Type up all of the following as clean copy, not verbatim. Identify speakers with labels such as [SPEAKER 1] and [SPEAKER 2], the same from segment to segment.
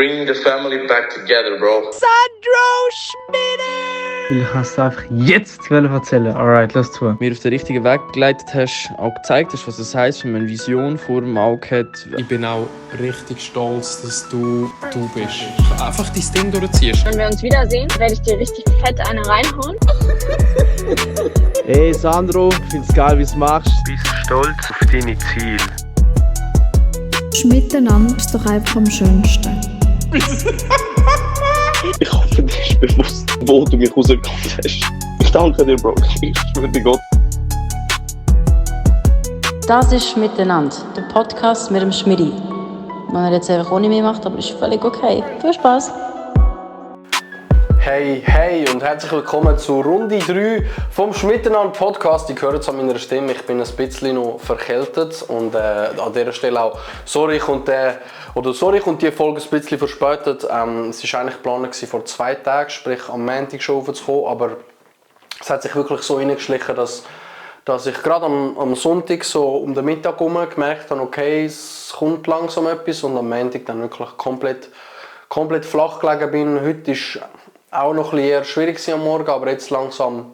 [SPEAKER 1] Bring the family back together, bro.
[SPEAKER 2] Sandro Schmidt!
[SPEAKER 3] Ich kann es einfach jetzt erzählen. Alright, lass zu.
[SPEAKER 4] Mir auf den richtigen Weg begleitet hast, auch gezeigt hast, was es heisst, wenn man eine Vision vor dem Auge hat.
[SPEAKER 5] Ich bin auch richtig stolz, dass du bist. Einfach dein Ding durchziehst.
[SPEAKER 6] Wenn wir uns wiedersehen, werde ich dir richtig fett eine reinhauen.
[SPEAKER 7] Hey Sandro, ich find's geil, wie du es machst.
[SPEAKER 8] Bist stolz auf deine Ziele.
[SPEAKER 9] Miteinander ist doch einfach am schönsten.
[SPEAKER 10] Ich hoffe, dir ist bewusst, wo du mich rausgekommen hast. Ich danke dir, Bro. Ich schwöre dir Gott.
[SPEAKER 11] Das ist «Miteinander», der Podcast mit dem Schmidi. Wenn er jetzt einfach ohne mich macht, aber ist völlig okay. Viel Spaß!
[SPEAKER 12] Hey und herzlich willkommen zu Runde 3 vom «Schmiteinander» Podcast. Ich höre es an meiner Stimme, ich bin ein bisschen noch verkältet und an dieser Stelle auch sorry, kommt die Folge ein bisschen verspätet. Es war eigentlich geplant vor 2 Tagen, sprich am Montag schon aufzukommen, aber es hat sich wirklich so reingeschlichen, dass ich gerade am Sonntag so um den Mittag herum gemerkt habe, okay, es kommt langsam etwas und am Montag dann wirklich komplett flach gelegen bin. Heute ist auch noch ein bisschen eher schwierig am Morgen, aber jetzt langsam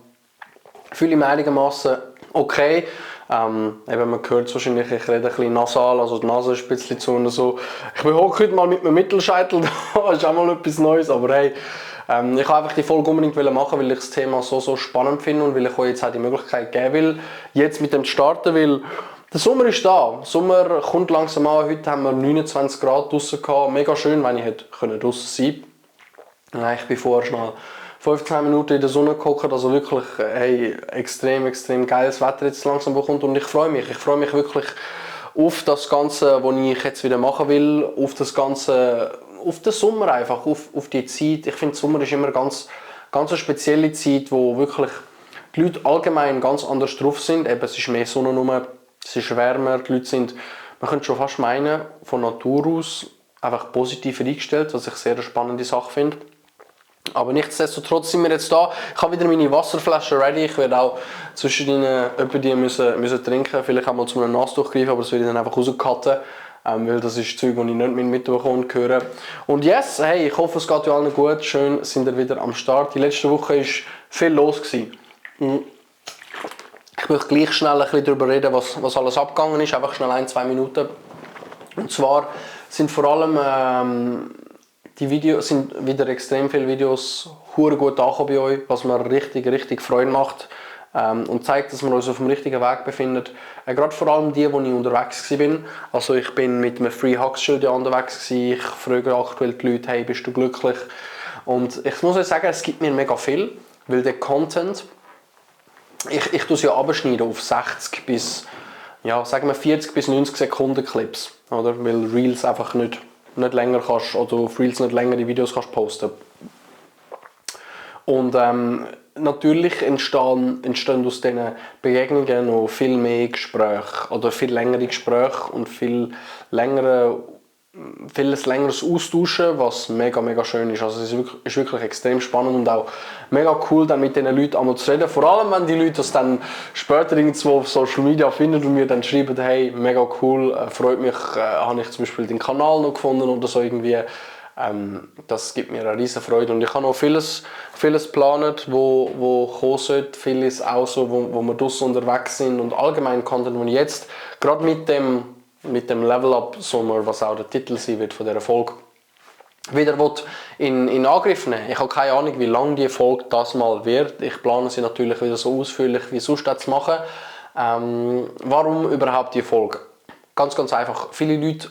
[SPEAKER 12] fühle ich mich einigermaßen okay. Man hört es wahrscheinlich, ich rede ein bisschen nasal, also die Nase ist ein bisschen zu und so. Ich bin heute mal mit meinem Mittelscheitel da, das ist auch mal etwas Neues, aber hey, ich wollte einfach die Folge unbedingt machen, weil ich das Thema so spannend finde und weil ich euch jetzt auch die Möglichkeit geben will, jetzt mit dem zu starten, weil der Sommer ist da. Der Sommer kommt langsam an, heute haben wir 29 Grad draussen gehabt, mega schön, wenn ich hätte draussen sein können. Ich bin vorher schnell 15 Minuten in der Sonne gehockt, also wirklich extrem geiles Wetter jetzt langsam bekommt und ich freue mich wirklich auf das Ganze, was ich jetzt wieder machen will, auf den Sommer einfach, auf die Zeit. Ich finde, Sommer ist immer ganz eine spezielle Zeit, wo wirklich die Leute allgemein ganz anders drauf sind. Eben, es ist mehr Sonne rum, es ist wärmer, die Leute sind, man könnte schon fast meinen, von Natur aus einfach positiv eingestellt, was ich sehr eine spannende Sache finde. Aber nichtsdestotrotz sind wir jetzt da. Ich habe wieder meine Wasserflasche ready. Ich werde auch zwischen ihnen die müssen trinken. Vielleicht auch mal zu einem Nasstuch greifen, aber das werde ich dann einfach rauscutten. Weil das ist Zeug, das ich nicht mitbekomme und höre. Und yes, hey, ich hoffe, es geht euch allen gut. Schön, sind ihr wieder am Start. Die letzte Woche war viel los. Ich möchte gleich schnell ein bisschen darüber reden, was alles abgegangen ist. Einfach schnell 1-2 Minuten. Und zwar sind vor allem die Videos sind wieder extrem viele Videos hure gut angekommen bei euch, was mir richtig Freude macht und zeigt, dass wir uns auf dem richtigen Weg befinden. Gerade vor allem die, wo ich unterwegs war. Also ich bin mit einem Free Hugs Schild unterwegs gewesen. Ich frage aktuell die Leute, hey, bist du glücklich? Und ich muss euch sagen, es gibt mir mega viel, weil der Content, ich tue es ja abschneiden auf 60 bis, sagen wir 40 bis 90 Sekunden Clips, oder? Weil Reels einfach nicht länger kannst, oder auf Reels nicht länger die Videos kannst posten. Und natürlich entstehen aus diesen Begegnungen noch viel mehr Gespräche oder viel längere Gespräche und vieles längeres Austauschen, was mega schön ist. Also es ist wirklich extrem spannend und auch mega cool, dann mit diesen Leuten einmal zu reden. Vor allem, wenn die Leute das dann später irgendwo auf Social Media finden und mir dann schreiben, hey, mega cool, freut mich, habe ich zum Beispiel den Kanal noch gefunden oder so irgendwie. Das gibt mir eine riesen Freude und ich habe noch vieles geplant, wo kommen sollte, vieles auch so, wo wir draussen unterwegs sind und allgemein Content, wo ich jetzt gerade mit dem Level Up Sommer, was auch der Titel sein wird von dieser Folge, wieder in Angriff nehmen. Ich habe keine Ahnung, wie lange die Folge das mal wird. Ich plane sie natürlich wieder so ausführlich wie sonst zu machen. Warum überhaupt die Folge? Ganz einfach. Viele Leute,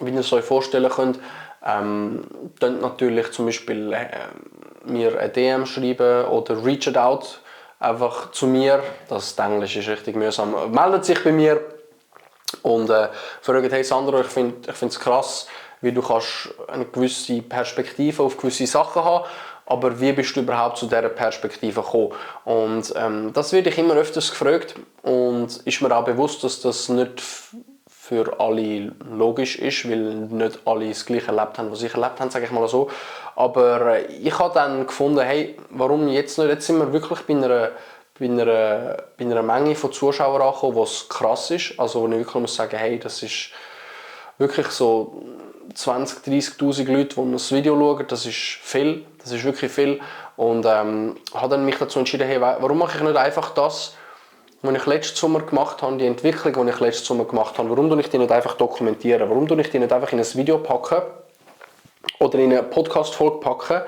[SPEAKER 12] wie ihr es euch vorstellen könnt, dann natürlich zum Beispiel mir eine DM schreiben oder reach out einfach zu mir. Das Englisch ist richtig mühsam. Meldet sich bei mir und fragen, hey Sandro, ich finde es krass, wie du kannst eine gewisse Perspektive auf gewisse Sachen haben, aber wie bist du überhaupt zu dieser Perspektive gekommen? Und das werde ich immer öfters gefragt und ist mir auch bewusst, dass das nicht für alle logisch ist, weil nicht alle das Gleiche erlebt haben, was ich erlebt habe, sage ich mal so. Aber ich habe dann gefunden, hey, warum jetzt nicht? Jetzt sind wir wirklich bei einer Menge von Zuschauern angekommen, was krass ist. Also wo ich wirklich muss sagen, hey, das ist wirklich so, 20'000, 30'000 Leute, die das Video schauen. Das ist viel, das ist wirklich viel. Und habe dann mich dazu entschieden, hey, warum mache ich nicht einfach das, was ich letzten Sommer gemacht habe, die Entwicklung, die ich letzten Sommer gemacht habe, warum ich die nicht einfach dokumentieren? Warum ich die nicht einfach in ein Video packen oder in eine Podcast-Folge packen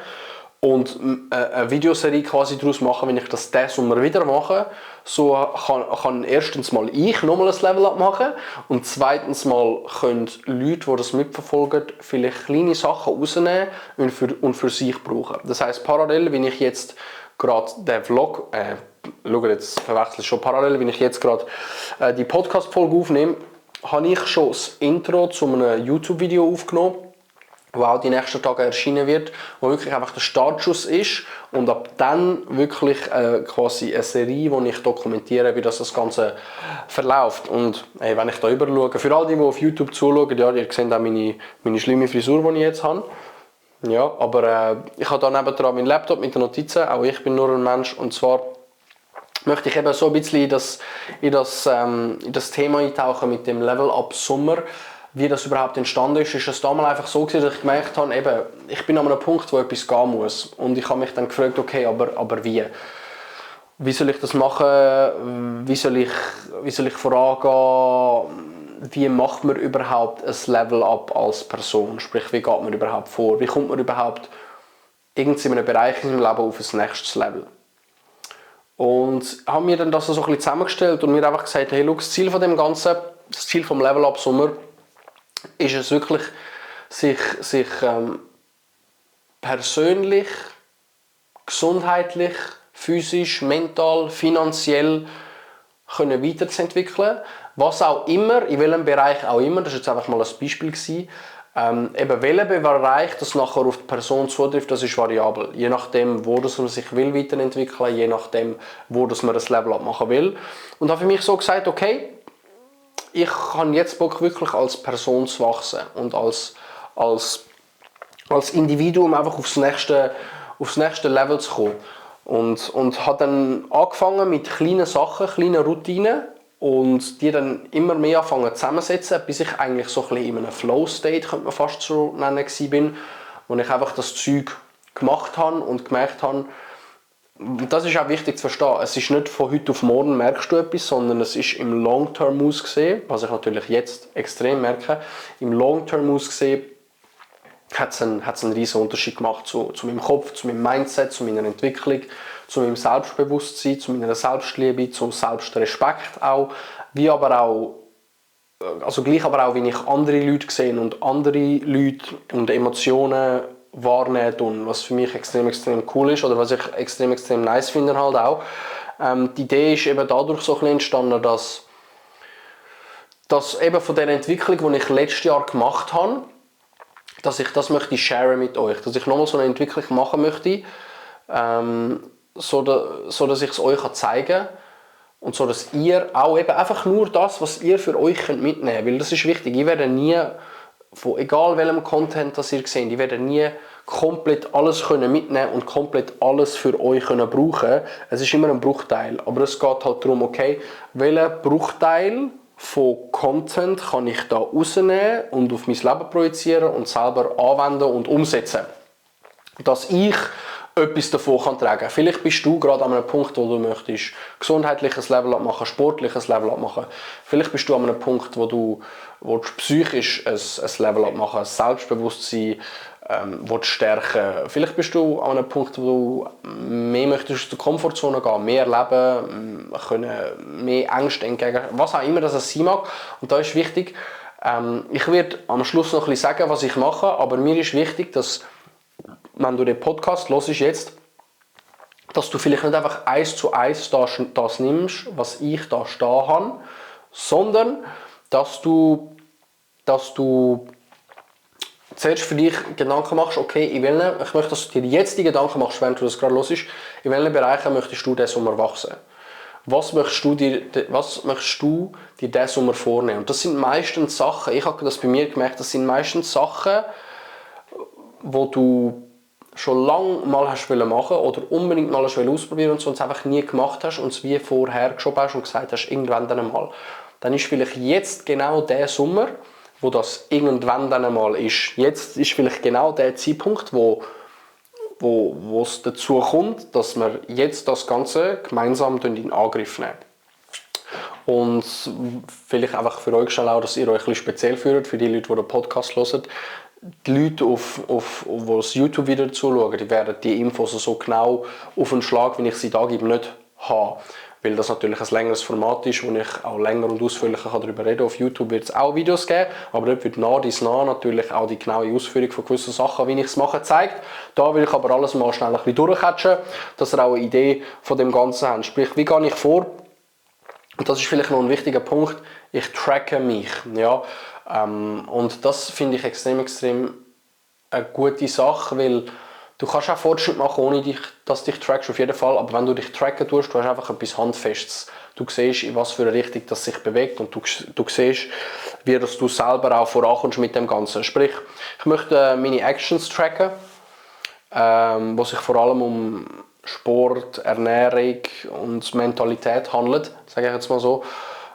[SPEAKER 12] und eine Videoserie quasi daraus machen, wenn ich das diesen Sommer wieder mache? So kann erstens mal ich nochmal ein Level-Up machen und zweitens mal können Leute, die das mitverfolgen, vielleicht kleine Sachen rausnehmen und für sich brauchen. Das heisst, parallel, wenn ich jetzt gerade den Vlog, schau jetzt, verwechsel ich schon, parallel, wenn ich jetzt gerade die Podcast-Folge aufnehme, habe ich schon das Intro zu einem YouTube-Video aufgenommen, wo auch die nächsten Tage erscheinen wird, wo wirklich einfach der Startschuss ist und ab dann wirklich quasi eine Serie, wo ich dokumentiere, wie das Ganze verläuft. Und wenn ich da rüber schaue, für all die auf YouTube zuschauen, ja, ihr seht auch meine schlimme Frisur, die ich jetzt habe. Ja, aber ich habe da nebendran meinen Laptop mit den Notizen, auch ich bin nur ein Mensch, und zwar möchte ich eben so ein bisschen in das Thema eintauchen mit dem Level-Up Sommer. Wie das überhaupt entstanden ist es damals einfach so gewesen, dass ich gemerkt habe, eben, ich bin an einem Punkt, wo etwas gehen muss. Und ich habe mich dann gefragt, okay, aber wie? Wie soll ich das machen? Wie soll ich vorangehen? Wie macht man überhaupt ein Level-Up als Person? Sprich, wie geht man überhaupt vor? Wie kommt man überhaupt in einem Bereich in seinem Leben auf ein nächstes Level? Und haben mir dann das so ein bisschen zusammengestellt und mir einfach gesagt, hey, schau, das Ziel von dem Ganzen, das Ziel vom Level-Up Sommer, ist es wirklich, sich persönlich, gesundheitlich, physisch, mental, finanziell können weiterzuentwickeln. Was auch immer, in welchem Bereich auch immer, das war jetzt einfach mal ein Beispiel gewesen, eben welcher Bereich das nachher auf die Person zutrifft, das ist variabel. Je nachdem, wo das man sich will weiterentwickeln, je nachdem, wo das man das Level-Up machen will. Und habe für mich so gesagt, okay, ich habe jetzt Bock, wirklich als Person zu wachsen und als Individuum einfach aufs nächste Level zu kommen. Und habe dann angefangen mit kleinen Sachen, kleinen Routinen und die dann immer mehr anfangen zusammensetzen, bis ich eigentlich so ein bisschen in einem Flow-State, könnte man fast so nennen, war, wo ich einfach das Zeug gemacht habe und gemerkt habe, das ist auch wichtig zu verstehen. Es ist nicht von heute auf morgen merkst du etwas, sondern es ist im Long-Term ausgesehen, was ich natürlich jetzt extrem merke, im Long-Term ausgesehen hat es einen riesen Unterschied gemacht zu meinem Kopf, zu meinem Mindset, zu meiner Entwicklung, zu meinem Selbstbewusstsein, zu meiner Selbstliebe, zum Selbstrespekt auch, wie aber auch, also gleich aber auch, wie ich andere Leute sehe und andere Leute und Emotionen wahrnehmen und was für mich extrem cool ist oder was ich extrem nice finde halt auch. Die Idee ist eben dadurch so ein bisschen entstanden, dass eben von der Entwicklung, die ich letztes Jahr gemacht habe, dass ich das möchte sharen mit euch, dass ich nochmal so eine Entwicklung machen möchte, so dass ich es euch zeigen kann und so dass ihr auch eben einfach nur das, was ihr für euch mitnehmen könnt, weil das ist wichtig. Ich werde nie von egal welchem Content das ihr seht, ich werde nie komplett alles mitnehmen und komplett alles für euch brauchen. Es ist immer ein Bruchteil, aber es geht halt darum, okay, welchen Bruchteil von Content kann ich da rausnehmen und auf mein Leben projizieren und selber anwenden und umsetzen, dass ich etwas davon tragen kann. Vielleicht bist du gerade an einem Punkt, wo du möchtest gesundheitliches Level-Up machen, sportliches Level-Up machen. Vielleicht bist du an einem Punkt, wo du psychisch ein Level-Up machen, ein Selbstbewusstsein stärken. Vielleicht bist du an einem Punkt, wo du mehr möchtest aus der Komfortzone gehen, mehr erleben, mehr Ängste entgegen, was auch immer das sein mag. Und da ist wichtig, ich werde am Schluss noch ein bisschen sagen, was ich mache, aber mir ist wichtig, dass wenn du den Podcast hörst jetzt, dass du vielleicht nicht einfach 1:1 das nimmst, was ich da stehen habe, sondern dass du zuerst für dich Gedanken machst, okay, ich möchte, dass du dir jetzt die Gedanken machst, während du das gerade hörst, in welchen Bereichen möchtest du diesen Sommer wachsen? Was möchtest du dir diesen Sommer vornehmen? Und das sind meistens Sachen, ich habe das bei mir gemerkt, das sind meistens Sachen, wo du schon lange mal hast machen oder unbedingt mal ausprobieren und sonst einfach nie gemacht hast und es wie vorher geschoben hast und gesagt hast, irgendwann dann mal. Dann ist vielleicht jetzt genau der Sommer, wo das irgendwann dann einmal ist. Jetzt ist vielleicht genau der Zeitpunkt, wo es dazu kommt, dass wir jetzt das Ganze gemeinsam in Angriff nehmen. Und vielleicht einfach für euch schnell auch, dass ihr euch ein bisschen speziell fühlt, für die Leute, die den Podcast hören. Die Leute, die das YouTube-Video dazu schauen, die werden die Infos so genau auf den Schlag, wie ich sie da gebe, nicht haben. Weil das natürlich ein längeres Format ist, wo ich auch länger und ausführlicher darüber reden kann. Auf YouTube wird es auch Videos geben, aber dort wird nah natürlich auch die genaue Ausführung von gewissen Sachen, wie ich es mache, gezeigt. Da will ich aber alles mal schnell ein bisschen durchcatchen, dass ihr auch eine Idee von dem Ganzen habt. Sprich, wie gehe ich vor? Und das ist vielleicht noch ein wichtiger Punkt. Ich tracke mich. Ja? Und das finde ich extrem eine gute Sache, weil du kannst auch Fortschritt machen, ohne dass du dich trackst, auf jeden Fall. Aber wenn du dich tracken tust, du hast einfach etwas Handfestes. Du siehst, in was für eine Richtung das sich bewegt und du siehst, wie dass du selber auch vorankommst mit dem Ganzen. Sprich, ich möchte meine Actions tracken, wo sich vor allem um Sport, Ernährung und Mentalität handelt, sage ich jetzt mal so.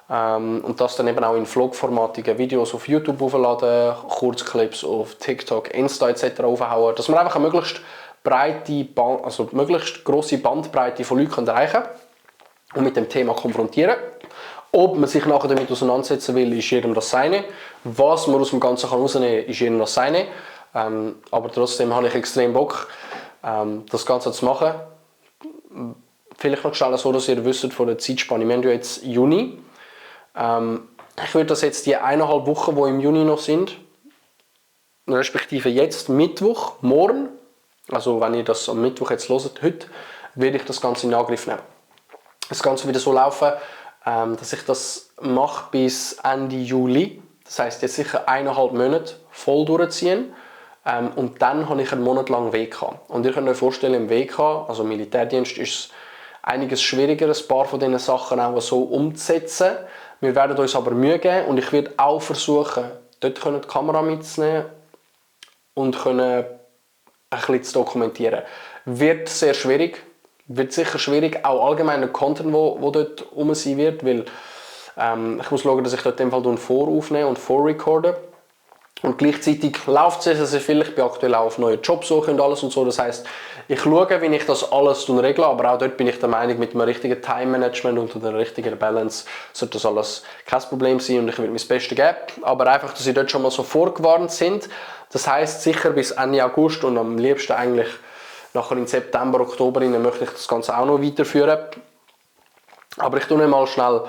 [SPEAKER 12] Und das dann eben auch in vlogformatigen Videos auf YouTube aufladen, Kurzclips auf TikTok, Insta etc. aufhauen, dass man einfach eine möglichst möglichst grosse Bandbreite von Leuten erreichen kann und mit dem Thema konfrontieren. Ob man sich nachher damit auseinandersetzen will, ist jedem das Seine. Was man aus dem Ganzen herausnehmen kann, ist jedem das Seine. Aber trotzdem habe ich extrem Bock, das Ganze zu machen. Vielleicht noch schnell so, dass ihr wisst von der Zeitspanne. Wir haben ja jetzt Juni. Ich würde das jetzt die 1,5 Wochen, die im Juni noch sind, respektive jetzt Mittwoch, morgen, also wenn ihr das am Mittwoch jetzt hört, heute, werde ich das Ganze in Angriff nehmen. Das Ganze wieder so laufen, dass ich das mache bis Ende Juli. Das heisst, jetzt sicher 1,5 Monate voll durchziehen. Und dann habe ich einen Monat lang WK. Und ihr könnt euch vorstellen, im WK, also im Militärdienst, ist es einiges schwieriger, ein paar von diesen Sachen auch so umzusetzen. Wir werden uns aber Mühe geben und ich werde auch versuchen, dort die Kamera mitzunehmen und ein bisschen zu dokumentieren. Wird sehr schwierig, wird sicher schwierig, auch allgemein der Content, der dort rum sein wird, weil ich muss schauen, dass ich dort in dem Fall voraufnehme und vorrecorde. Und gleichzeitig läuft es sehr viel. Ich bin aktuell auch auf neue Jobsuche und alles und so. Das heisst, ich schaue, wie ich das alles regle, aber auch dort bin ich der Meinung, mit einem richtigen Time-Management und einer richtigen Balance sollte das alles kein Problem sein und ich will mein Bestes geben. Aber einfach, dass Sie dort schon mal so vorgewarnt sind. Das heisst, sicher bis Ende August und am liebsten eigentlich nachher im September, Oktober möchte ich das Ganze auch noch weiterführen. Aber ich tue mal schnell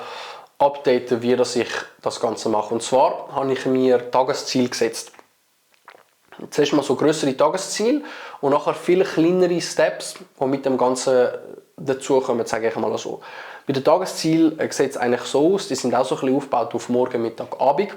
[SPEAKER 12] updaten, wie ich das Ganze mache. Und zwar habe ich mir Tagesziel gesetzt. Zuerst mal so grössere Tagesziele und nachher viele kleinere Steps, die mit dem Ganzen dazukommen, sage ich mal so. Bei den Tageszielen sieht es eigentlich so aus, die sind auch so ein bisschen aufgebaut auf Morgen, Mittag, Abend.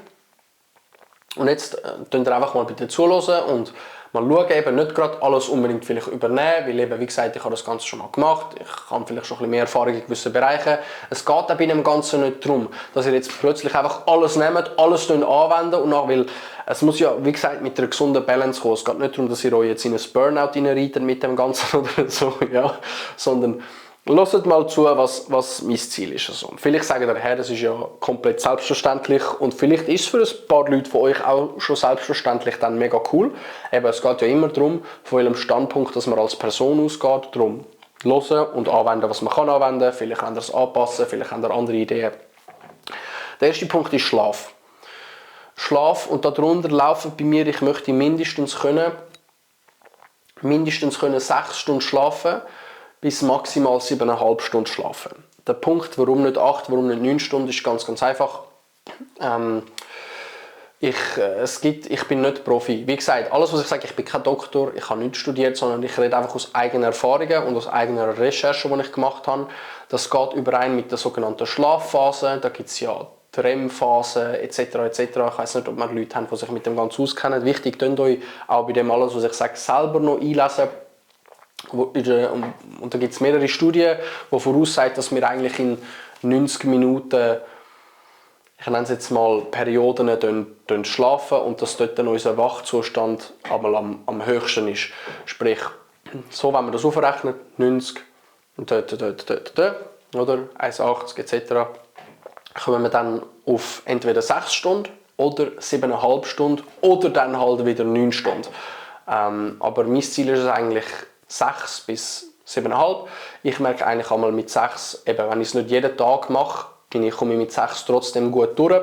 [SPEAKER 12] Und jetzt könnt ihr einfach mal bitte zuhören und mal schauen, eben nicht gerade alles unbedingt vielleicht übernehmen, weil eben, wie gesagt, ich habe das Ganze schon mal gemacht, ich habe vielleicht schon ein bisschen mehr Erfahrung in gewissen Bereichen. Es geht auch bei dem Ganzen nicht darum, dass ihr jetzt plötzlich einfach alles nehmt, alles anwenden und nach, weil es muss ja, wie gesagt, mit einer gesunden Balance kommen. Es geht nicht darum, dass ihr euch jetzt in ein Burnout reinreitet mit dem Ganzen oder so, ja, sondern hört mal zu, was mein Ziel ist. Also, vielleicht sagen ihr, hey, das ist ja komplett selbstverständlich und vielleicht ist es für ein paar Leute von euch auch schon selbstverständlich dann mega cool. Eben, es geht ja immer darum, von welchem Standpunkt dass man als Person ausgeht, darum hören und anwenden, was man kann anwenden. Vielleicht könnt ihr es anpassen, vielleicht habt ihr andere Ideen. Der erste Punkt ist Schlaf. Schlaf und darunter laufen bei mir, ich möchte mindestens 6 Stunden schlafen, bis maximal 7,5 Stunden schlafen. Der Punkt, warum nicht 8, warum nicht 9 Stunden, ist ganz einfach. Ich bin nicht Profi. Wie gesagt, alles was ich sage, ich bin kein Doktor, ich habe nicht studiert, sondern ich rede einfach aus eigenen Erfahrungen und aus eigener Recherche, die ich gemacht habe. Das geht überein mit der sogenannten Schlafphase. Da gibt es ja die REM-Phase etc. etc. Ich weiss nicht, ob wir Leute haben, die sich mit dem Ganzen auskennen. Wichtig, könnt euch auch bei dem alles, was ich sage, selber noch einlesen. Und da gibt es mehrere Studien, die voraussagen, dass wir eigentlich in 90 Minuten, ich nenne es jetzt mal Perioden, schlafen und dass dort dann unser Wachzustand einmal am höchsten ist. Sprich, so wenn man das aufrechnet, 90 und dort, oder 1,80 etc., kommen wir dann auf entweder 6 Stunden oder 7,5 Stunden oder dann halt wieder 9 Stunden. Aber mein Ziel ist es eigentlich 6 bis 7,5. Ich merke eigentlich einmal mit 6, eben, wenn ich es nicht jeden Tag mache, komme ich mit 6 trotzdem gut durch.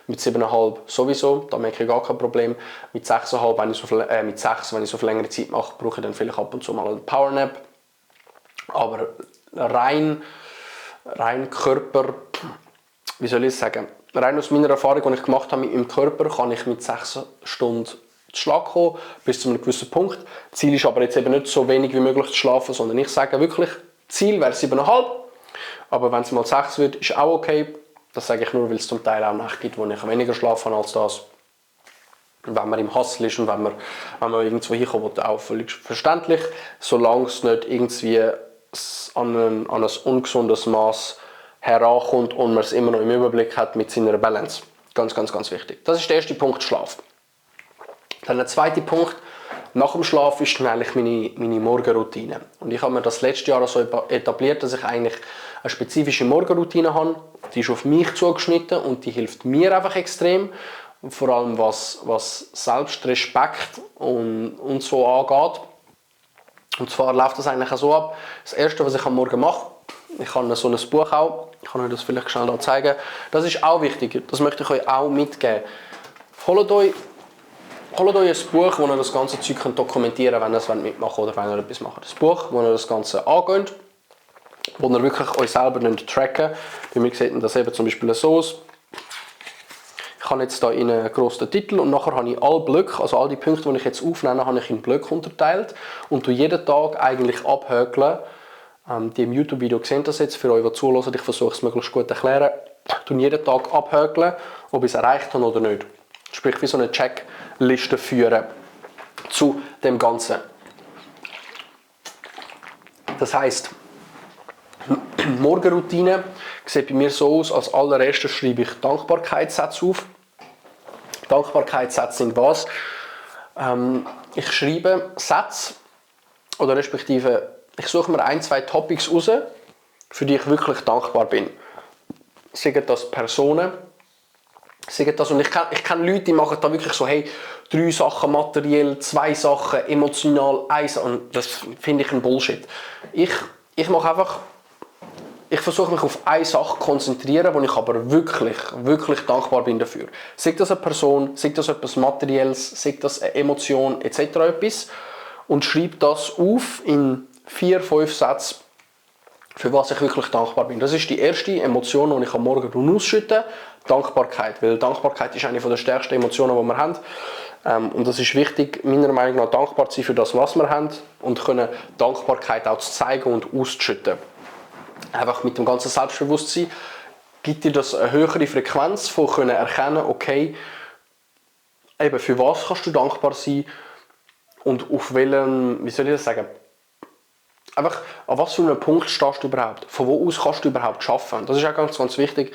[SPEAKER 12] Mit 7,5 sowieso, da merke ich gar kein Problem. Mit 6,5, mit 6, wenn ich so für längere Zeit mache, brauche ich dann vielleicht ab und zu mal einen Powernap. Aber rein Körper, wie soll ich sagen, rein aus meiner Erfahrung, die ich gemacht habe mit meinem Körper, kann ich mit 6 Stunden zu Schlag kommen, bis zu einem gewissen Punkt. Ziel ist aber jetzt eben nicht so wenig wie möglich zu schlafen, sondern ich sage wirklich, Ziel wäre 7,5. Aber wenn es mal 6 wird, ist auch okay. Das sage ich nur, weil es zum Teil auch Nächte gibt, wo ich weniger schlafen als das. Wenn man im Hustle ist und wenn man irgendwo hinkommt, auch völlig verständlich, solange es nicht irgendwie an ein ungesundes Maß herankommt und man es immer noch im Überblick hat mit seiner Balance. Ganz, ganz, ganz wichtig. Das ist der erste Punkt, Schlaf. Dann der zweite Punkt, nach dem Schlaf ist dann eigentlich meine Morgenroutine. Und ich habe mir das letztes Jahr so etabliert, dass ich eigentlich eine spezifische Morgenroutine habe. Die ist auf mich zugeschnitten und die hilft mir einfach extrem. Und vor allem was Selbstrespekt und so angeht. Und zwar läuft das eigentlich auch so ab. Das erste, was ich am Morgen mache, ich habe so ein Buch auch, ich kann euch das vielleicht schnell da zeigen. Das ist auch wichtig, das möchte ich euch auch mitgeben. Holt euch ein Buch, wo ihr das ganze Zeug dokumentieren könnt, wenn ihr es mitmachen oder wenn ihr etwas macht. Ein Buch, wo ihr das Ganze angeht, wo ihr wirklich euch selber tracken könnt. Bei mir sieht das eben zum Beispiel so aus. Ich habe jetzt hier einen grossen Titel und nachher habe ich alle Blöcke, also all die Punkte, die ich jetzt aufnehme, habe ich in Blöcke unterteilt und jeden Tag eigentlich abhökeln. Die im YouTube-Video sehen das jetzt, für euch, die zuhören, ich versuche es möglichst gut zu erklären. Ich jeden Tag abhökeln, ob ich es erreicht habe oder nicht. Sprich, wie so eine Checkliste führen zu dem Ganzen. Das heisst, Morgenroutine sieht bei mir so aus, als allererstes schreibe ich Dankbarkeitssätze auf. Dankbarkeitssätze sind was? Ich schreibe Sätze, oder respektive ich suche mir 1-2 Topics raus, für die ich wirklich dankbar bin. Sagen das Personen, sagen das, und ich kenne Leute, die machen da wirklich so, hey, 3 Sachen materiell, 2 Sachen emotional, 1, und das finde ich ein Bullshit. Ich mache einfach, ich versuche mich auf eine Sache zu konzentrieren, wo ich aber wirklich, wirklich dankbar bin dafür. Sei das eine Person, sei das etwas Materielles, sei das eine Emotion etc. etwas, und schreibe das auf in 4-5 Sätze, für was ich wirklich dankbar bin. Das ist die erste Emotion, die ich am Morgen ausschütte. Dankbarkeit, weil Dankbarkeit ist eine der stärksten Emotionen, die wir haben. Und das ist wichtig, meiner Meinung nach dankbar zu sein für das, was wir haben, und können Dankbarkeit auch zu zeigen und auszuschütten. Einfach mit dem ganzen Selbstbewusstsein gibt dir das eine höhere Frequenz von können erkennen, okay, eben für was kannst du dankbar sein und auf welchem, wie soll ich das sagen, einfach an was für einem Punkt stehst du überhaupt, von wo aus kannst du überhaupt arbeiten. Das ist auch ganz, ganz wichtig.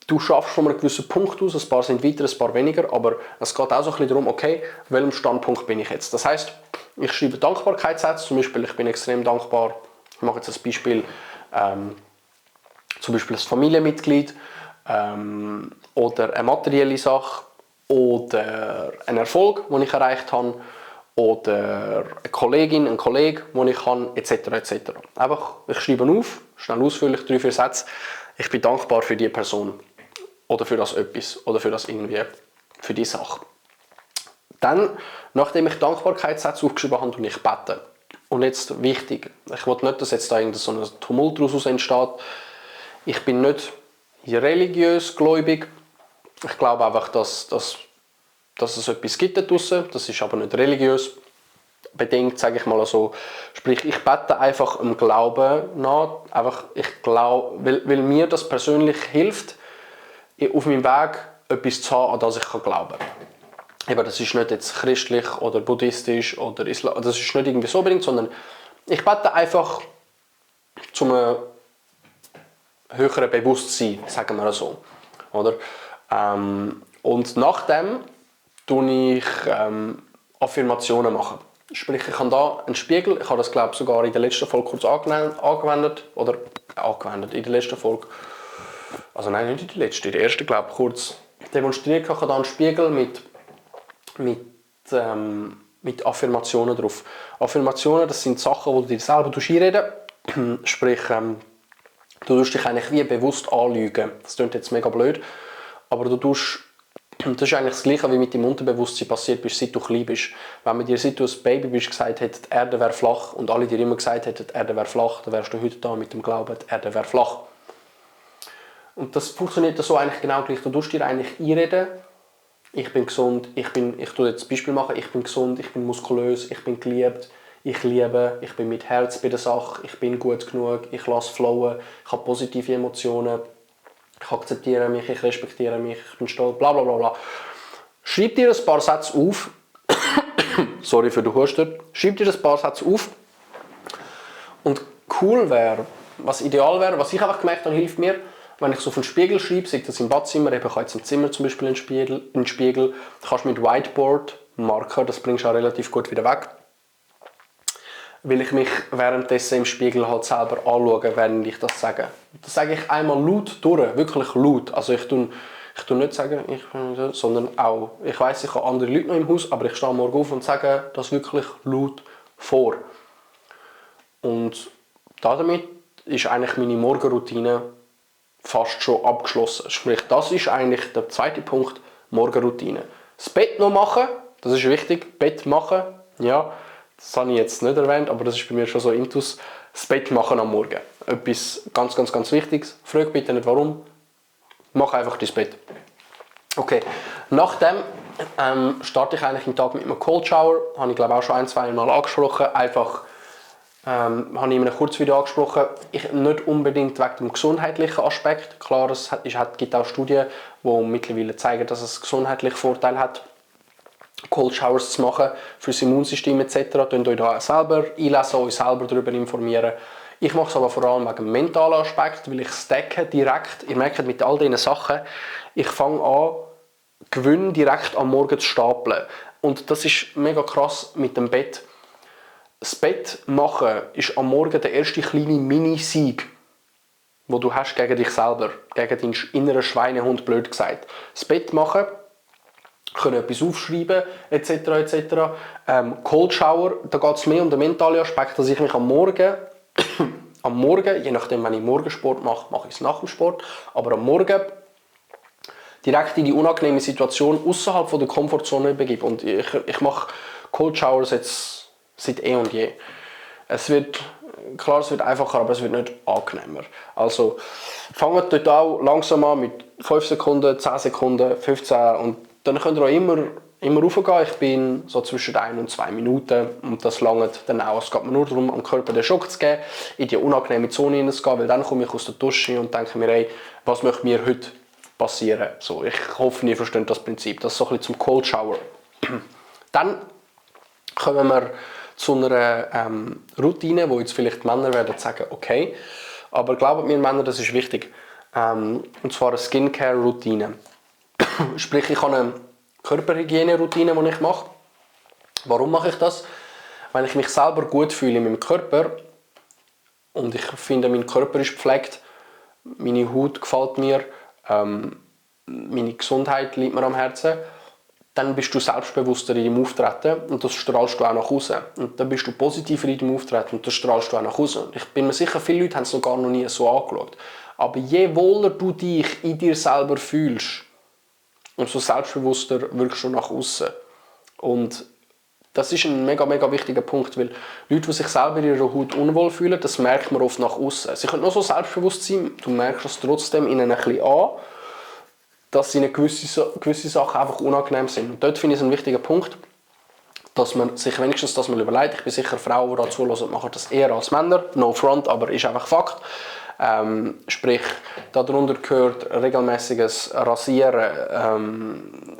[SPEAKER 12] Du schaffst von einem gewissen Punkt aus, ein paar sind weiter, ein paar weniger, aber es geht auch so ein bisschen darum, okay, auf welchem Standpunkt bin ich jetzt. Das heisst, ich schreibe Dankbarkeitssätze, zum Beispiel, ich bin extrem dankbar, ich mache jetzt ein Beispiel, zum Beispiel ein Familienmitglied oder eine materielle Sache oder ein Erfolg, den ich erreicht habe, oder eine Kollegin, ein Kollege, den ich habe, etc. etc. Einfach, ich schreibe auf, schnell ausführlich, 3-4 Sätze. Ich bin dankbar für diese Person oder für das etwas oder für das irgendwie, für die Sache. Dann, nachdem ich Dankbarkeitssätze aufgeschrieben habe, und ich bete. Und jetzt wichtig, ich will nicht, dass jetzt da so ein Tumult daraus entsteht. Ich bin nicht religiös gläubig. Ich glaube einfach, dass es etwas gibt da draussen. Das ist aber nicht religiös bedingt, sage ich mal so. Sprich, ich bete einfach im Glauben nach. Einfach, ich glaube, weil mir das persönlich hilft, auf meinem Weg etwas zu haben, an das ich glauben kann. Eben, das ist nicht jetzt christlich oder buddhistisch oder Islam, das ist nicht irgendwie so unbedingt, sondern ich bete einfach zu einem höheren Bewusstsein, sagen wir so. Oder? Und nachdem tue ich Affirmationen machen. Sprich, ich habe da einen Spiegel, ich habe das glaube ich sogar in der letzten Folge kurz angewendet, in der letzten Folge, also nein, nicht in der letzten, in der ersten glaube ich kurz demonstriert. Ich habe da einen Spiegel mit Affirmationen drauf. Affirmationen, das sind Sachen, die du dir selber einreden. Sprich, du tust dich eigentlich wie bewusst anlügen. Das klingt jetzt mega blöd, aber das ist eigentlich das Gleiche, wie mit dem Unterbewusstsein passiert bist, seit du klein bist. Wenn man dir, seit du ein Baby bist, gesagt hat, die Erde wäre flach und alle dir immer gesagt hätten, die Erde wäre flach, dann wärst du heute da mit dem Glauben, die Erde wäre flach. Und das funktioniert so eigentlich genau gleich. Du tust dir eigentlich einreden, ich bin gesund, ich tue jetzt ein Beispiel machen, ich bin gesund, ich bin muskulös, ich bin geliebt, ich liebe, ich bin mit Herz bei der Sache, ich bin gut genug, ich lasse flowen, ich habe positive Emotionen, ich akzeptiere mich, ich respektiere mich, ich bin stolz, bla bla bla bla. Schreib dir ein paar Sätze auf, sorry für den Husten, schreib dir ein paar Sätze auf und cool wäre, was ideal wäre, was ich einfach gemerkt habe, hilft mir, wenn ich so auf einen Spiegel schreibe, sei das im Badzimmer, ich habe jetzt im Zimmer zum Beispiel einen Spiegel, kannst du mit Whiteboard Marker, das bringst du auch relativ gut wieder weg, weil ich mich währenddessen im Spiegel halt selber anschaue, während ich das sage. Das sage ich einmal laut durch, wirklich laut. Also ich tue nicht sagen, sondern auch, ich weiss, ich habe andere Leute noch im Haus, aber ich stehe morgen auf und sage das wirklich laut vor. Und damit ist eigentlich meine Morgenroutine fast schon abgeschlossen. Sprich, das ist eigentlich der zweite Punkt, Morgenroutine. Das Bett noch machen, das ist wichtig, Bett machen, ja. Das habe ich jetzt nicht erwähnt, aber das ist bei mir schon so intus. Das Bett machen am Morgen. Etwas ganz, ganz, ganz Wichtiges. Frag bitte nicht warum. Mach einfach dein Bett. Okay. Nachdem starte ich eigentlich den Tag mit einem Cold Shower. Habe ich glaube auch schon 1-2 Mal angesprochen. Einfach habe ich in einem Kurzvideo angesprochen. Nicht unbedingt wegen dem gesundheitlichen Aspekt. Klar, es gibt auch Studien, die mittlerweile zeigen, dass es gesundheitliche Vorteile hat, Cold Showers zu machen für das Immunsystem etc. Könnt ihr euch da selber einlesen, euch selber darüber informieren. Ich mache es aber vor allem wegen dem mentalen Aspekt, weil ich stacke direkt. Ihr merkt mit all diesen Sachen, ich fange an, Gewinne direkt am Morgen zu stapeln. Und das ist mega krass mit dem Bett. Das Bett machen ist am Morgen der erste kleine Mini-Sieg, den du hast gegen dich selber, gegen deinen inneren Schweinehund, blöd gesagt. Das Bett machen, können etwas aufschreiben, etc. etc. Cold Shower, da geht es mehr um den mentalen Aspekt, dass ich mich am Morgen, je nachdem, wenn ich Morgensport mache, mache ich es nach dem Sport, aber am Morgen direkt in die unangenehme Situation außerhalb der Komfortzone begebe. Und ich mache Cold Showers jetzt seit eh und je. Es wird einfacher, aber es wird nicht angenehmer. Also fangt dort auch langsam an mit 5 Sekunden, 10 Sekunden, 15 und dann könnt ihr auch immer raufgehen. Ich bin so zwischen 1 und 2 Minuten und das langt dann auch. Es geht mir nur darum, am Körper den Schock zu geben, in die unangenehme Zone hineinzugehen, weil dann komme ich aus der Dusche und denke mir, hey, was möchte mir heute passieren? So, ich hoffe, ihr versteht das Prinzip. Das ist so ein bisschen zum Cold Shower. Dann kommen wir zu einer Routine, wo jetzt vielleicht Männer werden sagen, okay, aber glaubt mir Männer, das ist wichtig. Und zwar eine Skincare-Routine. Sprich, ich habe eine Körperhygiene-Routine, die ich mache. Warum mache ich das? Wenn ich mich selber gut fühle in meinem Körper und ich finde, mein Körper ist gepflegt, meine Haut gefällt mir, meine Gesundheit liegt mir am Herzen, dann bist du selbstbewusster in deinem Auftreten und das strahlst du auch nach außen. Und dann bist du positiver in deinem Auftreten und das strahlst du auch nach außen. Ich bin mir sicher, viele Leute haben es noch gar noch nie so angeschaut. Aber je wohler du dich in dir selber fühlst, umso selbstbewusster wirkst du nach außen. Und das ist ein mega, mega wichtiger Punkt, weil Leute, die sich selber in ihrer Haut unwohl fühlen, das merkt man oft nach außen. Sie können noch so selbstbewusst sein, du merkst es trotzdem ihnen ein bisschen an, dass ihnen gewisse Sachen einfach unangenehm sind. Und dort finde ich es ein wichtiger Punkt, dass man sich wenigstens das mal überlegt. Ich bin sicher, Frauen, die da zuhören, machen das eher als Männer. No front, aber ist einfach Fakt. Sprich, darunter gehört regelmäßiges Rasieren,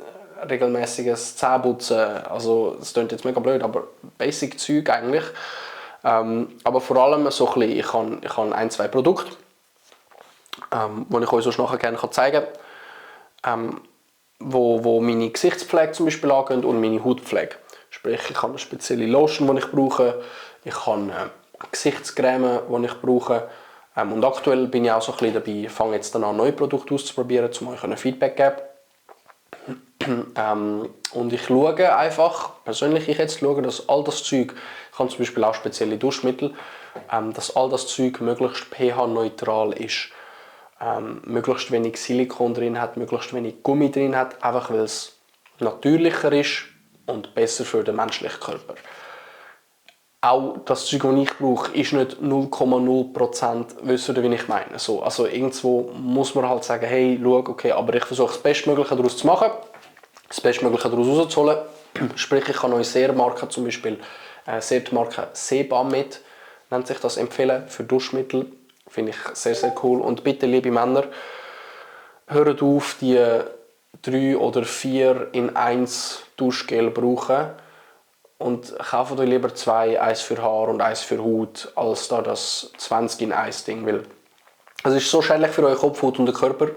[SPEAKER 12] regelmäßiges Zähneputzen. Also, das klingt jetzt mega blöd, aber basic Zeug eigentlich. Aber vor allem so ein bisschen, ich habe 1-2 Produkte, die ich euch sonst nachher gerne zeigen kann, wo meine Gesichtspflege zum Beispiel angehen und meine Hautpflege. Sprich, ich habe eine spezielle Lotion, die ich brauche, ich habe eine Gesichtscreme, die ich brauche. Und aktuell bin ich auch so ein bisschen dabei, fange jetzt dann an, neue Produkte auszuprobieren, um euch ein Feedback zu geben. Und ich schaue einfach, persönlich schaue, dass all das Zeug, ich habe zum Beispiel auch spezielle Duschmittel, dass all das Zeug möglichst pH-neutral ist. Möglichst wenig Silikon drin hat, möglichst wenig Gummi drin hat, einfach weil es natürlicher ist und besser für den menschlichen Körper. Auch das Zeug, das ich brauche, ist nicht 0,0%, wisst ihr, wie ich meine? So, also irgendwo muss man halt sagen, hey, schau, okay, aber ich versuche das Bestmögliche daraus zu machen, das Bestmögliche daraus rauszuholen. Sprich, ich kann euch Seermarken, zum Beispiel die Marke Sebamed, nennt sich das, empfehlen für Duschmittel. Finde ich sehr, sehr cool. Und bitte, liebe Männer, hört auf, die 3 oder 4 in 1 Duschgel brauchen. Und kauft euch lieber 2, eins für Haar und eins für Haut, als da das 20 in 1 Ding. Weil es ist so schädlich für euren Kopf, Haut und den Körper,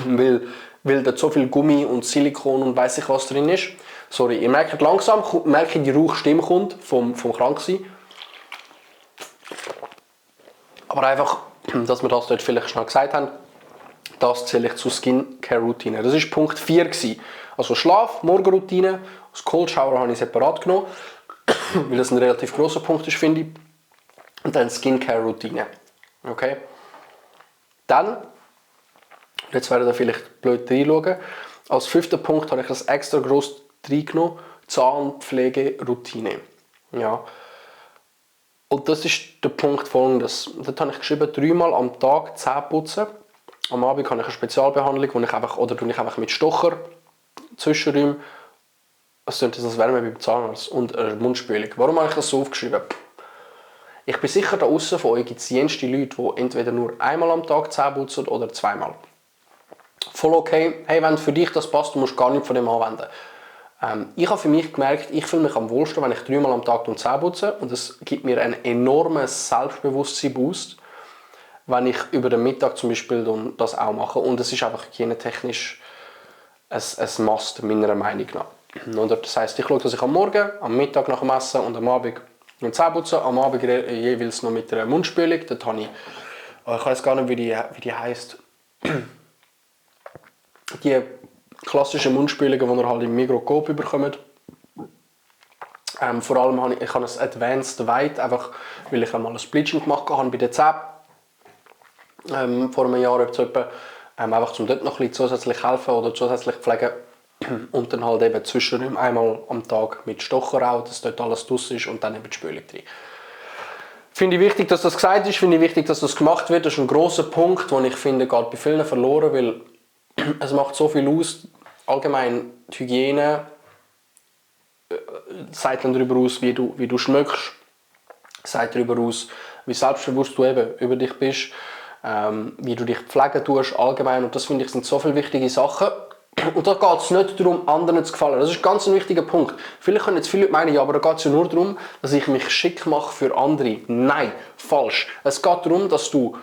[SPEAKER 12] weil da so viel Gummi und Silikon und weiss ich was drin ist. Sorry, ihr merkt langsam, die rauche Stimme kommt vom Kranksein. Aber einfach, dass wir das dort vielleicht schnell gesagt haben, das zähle ich zur Skincare-Routine. Das war Punkt 4. Also Schlaf, Morgenroutine. Das Cold Shower habe ich separat genommen, weil das ein relativ grosser Punkt ist, finde ich. Und dann Skincare-Routine. Okay? Dann, jetzt werdet ihr vielleicht blöd reinschauen, als 5. Punkt habe ich das extra gross reingenommen, Zahnpflege-Routine. Ja. Und das ist der Punkt folgendes. Dort habe ich geschrieben, 3-mal am Tag Zähne putzen. Am Abend habe ich eine Spezialbehandlung, wo ich einfach mit Stocher Zwischenräume, das Wärme beim Zahnarzt und eine Mundspülung. Warum habe ich das so aufgeschrieben? Ich bin sicher, da außen von euch gibt es jenste Leute, die entweder nur einmal am Tag Zähne putzen oder 2-mal. Voll okay. Hey, wenn für dich das passt, du musst gar nichts von dem anwenden. Ich habe für mich gemerkt, ich fühle mich am wohlsten, wenn ich 3-mal am Tag Zähne putze. Und es gibt mir einen enormen Selbstbewusstsein-Boost, wenn ich über den Mittag zum Beispiel das auch mache. Und es ist einfach hygienetechnisch ein Must, meiner Meinung nach. Oder das heisst, ich schaue, dass ich am Morgen, am Mittag nach dem Essen und am Abend die Zähne putze. Am Abend jeweils noch mit einer Mundspülung. Dort habe ich weiß gar nicht, wie die heisst. Die klassischen Mundspülungen, die ihr halt im Migros Coop bekommt. Vor allem habe ich ein Advanced White, einfach weil ich einmal ein Bleaching gemacht habe bei den Zähnen. Vor einem Jahr etwa. Einfach um dort noch ein bisschen zusätzlich helfen oder zusätzlich pflegen. Und dann halt eben zwischendurch einmal am Tag mit Stocher auch, dass dort alles draus ist und dann eben die Spülung drin. Finde ich wichtig, dass das gesagt ist, finde ich wichtig, dass das gemacht wird. Das ist ein grosser Punkt, den ich finde, geht bei vielen verloren, weil es macht so viel aus. Allgemein die Hygiene sagt dann darüber aus, wie du schmeckst, sagt darüber aus, wie selbstbewusst du eben über dich bist, wie du dich pflegen tust allgemein. Und das finde ich sind so viele wichtige Sachen. Und da geht es nicht darum, anderen zu gefallen. Das ist ganz ein wichtiger Punkt. Vielleicht können jetzt viele Leute meinen, ja, aber da geht es ja nur darum, dass ich mich schick mache für andere. Nein, falsch. Es geht darum, dass du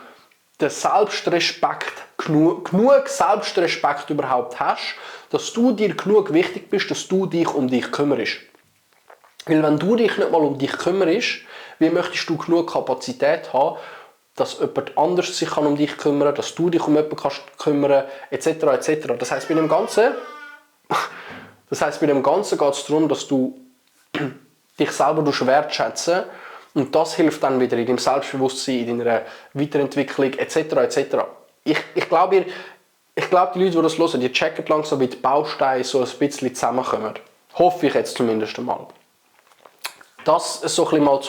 [SPEAKER 12] den Selbstrespekt, genug Selbstrespekt überhaupt hast, dass du dir genug wichtig bist, dass du dich um dich kümmerst. Weil wenn du dich nicht mal um dich kümmerst, wie möchtest du genug Kapazität haben, dass jemand anders sich um dich kümmern kann, dass du dich um jemanden kannst kümmern, etc. etc. Das heisst, bei dem Ganzen geht es darum, dass du dich selber wertschätzen und das hilft dann wieder in deinem Selbstbewusstsein, in deiner Weiterentwicklung, etc. etc. Ich glaube, die Leute, die das hören, die checken langsam, wie die Bausteine so ein bisschen zusammenkommen. Hoffe ich jetzt zumindest einmal. Das ist so ein bisschen mal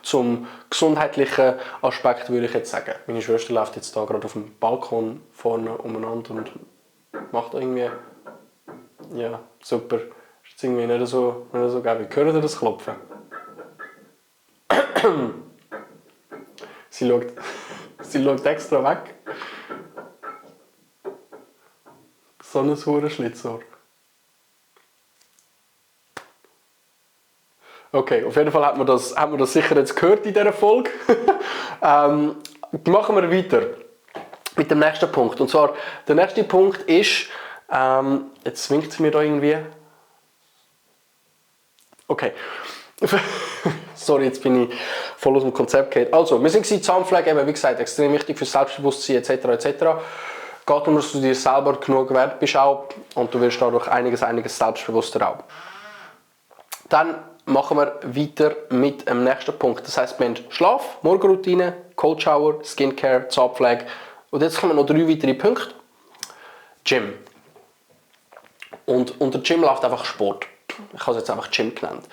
[SPEAKER 12] zum gesundheitlichen Aspekt, würde ich jetzt sagen. Meine Schwester läuft jetzt da gerade auf dem Balkon vorne umeinander und macht irgendwie... Ja, super. Ist jetzt irgendwie nicht so geil. Hört ihr das Klopfen? Sie schaut extra weg. So ein verdammtes Schlitzohr. Okay, auf jeden Fall hat man das sicher jetzt gehört in dieser Folge. Machen wir weiter mit dem nächsten Punkt. Und zwar, der nächste Punkt ist, jetzt winkt es mir da irgendwie. Okay. Sorry, jetzt bin ich voll aus dem Konzept gegangen. Also, wir sind Zahnpflege, eben, wie gesagt, extrem wichtig für Selbstbewusstsein etc. etc. geht darum, dass du dir selber genug wert bist auch und du wirst dadurch einiges selbstbewusster auch. Dann machen wir weiter mit dem nächsten Punkt. Das heisst, wir haben Schlaf, Morgenroutine, Cold Shower, Skincare, Zahnpflege und jetzt kommen noch 3 weitere Punkte. Gym. Und unter Gym läuft einfach Sport. Ich habe es jetzt einfach Gym genannt.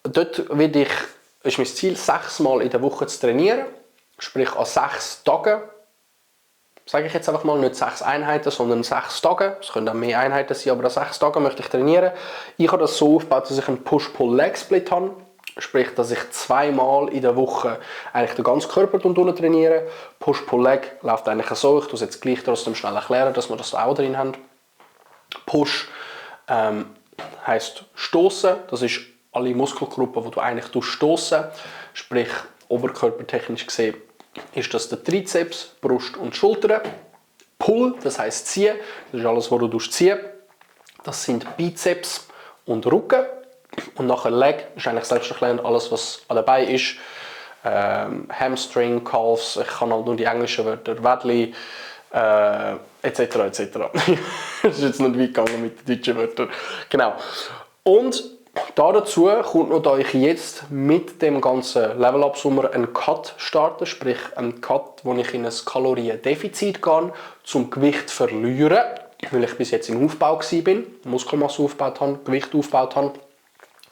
[SPEAKER 12] Dort ist mein Ziel, 6 Mal in der Woche zu trainieren. Sprich an 6 Tagen. Sage ich jetzt einfach mal, nicht 6 Einheiten, sondern 6 Tage. Es können auch mehr Einheiten sein, aber an 6 Tagen möchte ich trainieren. Ich habe das so aufgebaut, dass ich einen Push-Pull-Leg-Split habe. Sprich, dass ich 2 Mal in der Woche eigentlich den ganzen Körper trainiere. Push-Pull-Leg läuft eigentlich so. Ich tue es jetzt gleich trotzdem schnell erklären, dass wir das auch drin haben. Push heisst stoßen. Das ist alle Muskelgruppen, die du eigentlich stoßen. Sprich, oberkörpertechnisch gesehen ist das der Trizeps, Brust und Schultern. Pull, das heisst ziehen. Das ist alles, was du ziehen. Das sind Bizeps und Rücken. Und nachher Leg ist eigentlich selbstverständlich alles, was dabei ist. Hamstring, Calves, ich kann halt nur die englischen Wörter, Wädli, etc. etc. Das ist jetzt nicht weit gegangen mit den deutschen Wörtern. Genau. Und dazu kommt noch, da ich jetzt mit dem ganzen Level-Up-Sommer einen Cut starte, sprich einen Cut, wo ich in ein Kaloriendefizit gehe, zum Gewicht zu verlieren, weil ich bis jetzt im Aufbau war, Muskelmasse aufgebaut habe, Gewicht aufgebaut habe,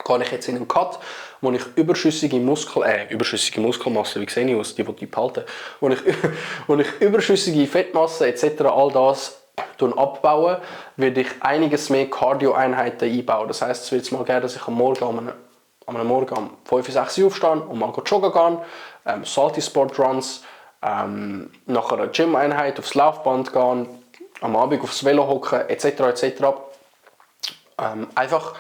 [SPEAKER 12] gehe ich jetzt in einen Cut, wo ich überschüssige Muskelmasse, wie sehe ich aus, die behalten, wo ich überschüssige Fettmasse etc. all das abbauen, werde ich einiges mehr Cardio-Einheiten einbauen. Das heisst, es wird mal gerne, dass ich am Morgen um 5, 6 Uhr aufstehe und mal joggen gehe, Salty Sport Runs, nachher eine Gym-Einheit aufs Laufband gehen, am Abend aufs Velo hocken, etc. etc. Einfach,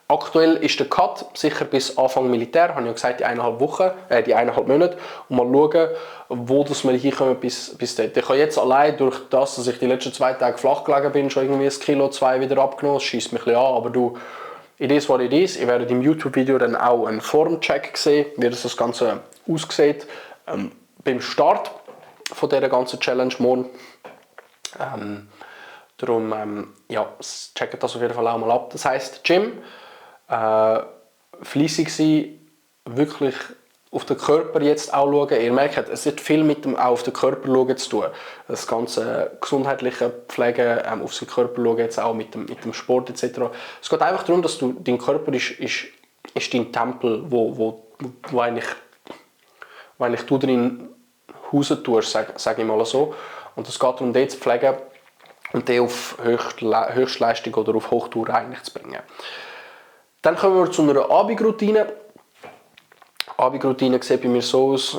[SPEAKER 12] aktuell ist der Cut sicher bis Anfang Militär, habe ich ja gesagt, die 1,5 Monate, und mal schauen, wo wir hinkommen bis dort. Ich habe jetzt allein durch das, dass ich die letzten 2 Tage flach gelegen bin, schon irgendwie 1 Kilo, 2 wieder abgenommen. Das scheisst mich ein bisschen an, aber du, it is what it is. Ihr werdet im YouTube-Video dann auch einen Formcheck sehen, wie das Ganze aussieht. Beim Start von dieser ganzen Challenge morgen. Darum, checkt das auf jeden Fall auch mal ab. Das heisst, Gym, fleissig sein, wirklich auf den Körper jetzt auch schauen. Ihr merkt, es hat viel mit dem auch auf den Körper schauen zu tun. Das ganze gesundheitliche Pflege, auf seinen Körper schauen, jetzt auch mit dem Sport etc. Es geht einfach darum, dass dein Körper ist dein Tempel, wo eigentlich du drin hausen tust, sage ich mal so. Und es geht darum, den zu pflegen und den auf Höchstleistung oder auf Hochtour eigentlich zu bringen. Dann kommen wir zu einer Abendroutine. Abendroutine sieht bei mir so aus,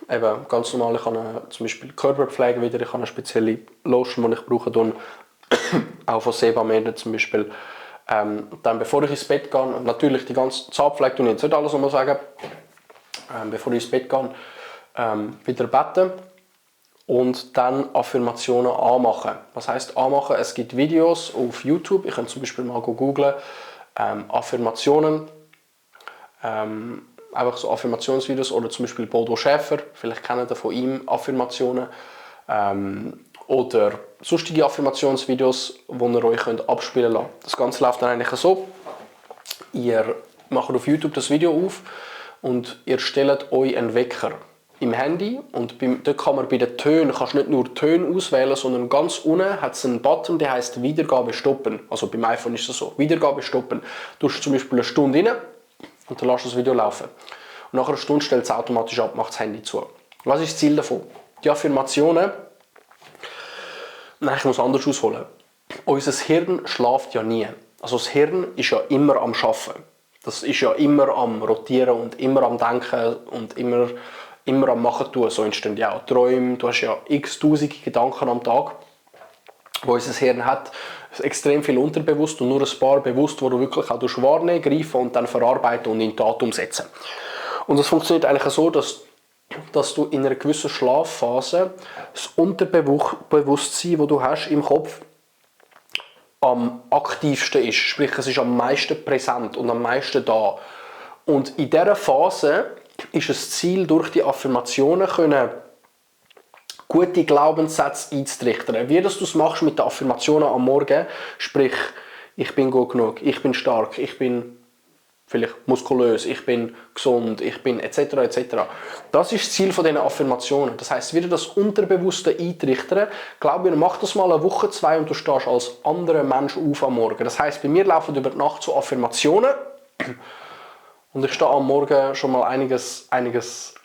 [SPEAKER 12] eben ganz normal, ich habe zum Beispiel Körperpflege wieder, ich habe eine spezielle Lotion, die ich brauche, auch von Sebamede zum Beispiel. Dann bevor ich ins Bett gehe, natürlich die ganze Zahnpflege tue ich jetzt nicht alles nochmal sagen, bevor ich ins Bett gehe, wieder beten und dann Affirmationen anmachen. Was heisst anmachen? Es gibt Videos auf YouTube, ich kann zum Beispiel mal googlen, Affirmationen, einfach so Affirmationsvideos, oder zum Beispiel Bodo Schäfer, vielleicht kennt ihr von ihm Affirmationen, oder sonstige Affirmationsvideos, die ihr euch abspielen lassen könnt. Das Ganze läuft dann eigentlich so: Ihr macht auf YouTube das Video auf und ihr stellt euch einen Wecker im Handy, und dort kann man bei den Tönen, kannst nicht nur Töne auswählen, sondern ganz unten hat es einen Button, der heißt Wiedergabe stoppen. Also beim iPhone ist es so, Wiedergabe stoppen. Du tust zum Beispiel eine Stunde rein und dann lässt das Video laufen. Und nach einer Stunde stellt es automatisch ab, macht das Handy zu. Was ist das Ziel davon? Die Affirmationen, nein, ich muss anders ausholen. Unser Hirn schläft ja nie. Also das Hirn ist ja immer am Arbeiten. Das ist ja immer am Rotieren und immer am Denken und immer am Machen tun. So entstehen ja auch Träume. Du hast ja x-tausende Gedanken am Tag, wo unser Hirn hat. Extrem viel unterbewusst und nur ein paar bewusst, wo du wirklich auch wahrnehmen, greifen und dann verarbeiten und in Tat umsetzen. Und das funktioniert eigentlich so, dass du in einer gewissen Schlafphase das Unterbewusstsein, das du hast im Kopf, am aktivsten ist. Sprich, es ist am meisten präsent und am meisten da. Und in dieser Phase ist das Ziel, durch die Affirmationen können gute Glaubenssätze einzutrichtern. Wie das du es machst mit den Affirmationen am Morgen, sprich, ich bin gut genug, ich bin stark, ich bin vielleicht muskulös, ich bin gesund, ich bin etc. etc. Das ist das Ziel von diesen Affirmationen. Das heisst, wieder das Unterbewusste eintrichtern. Glaub mir, mach das mal eine Woche, 2 und du stehst als anderer Mensch auf am Morgen. Das heisst, bei mir laufen über die Nacht so Affirmationen und ich stehe am Morgen schon mal einiges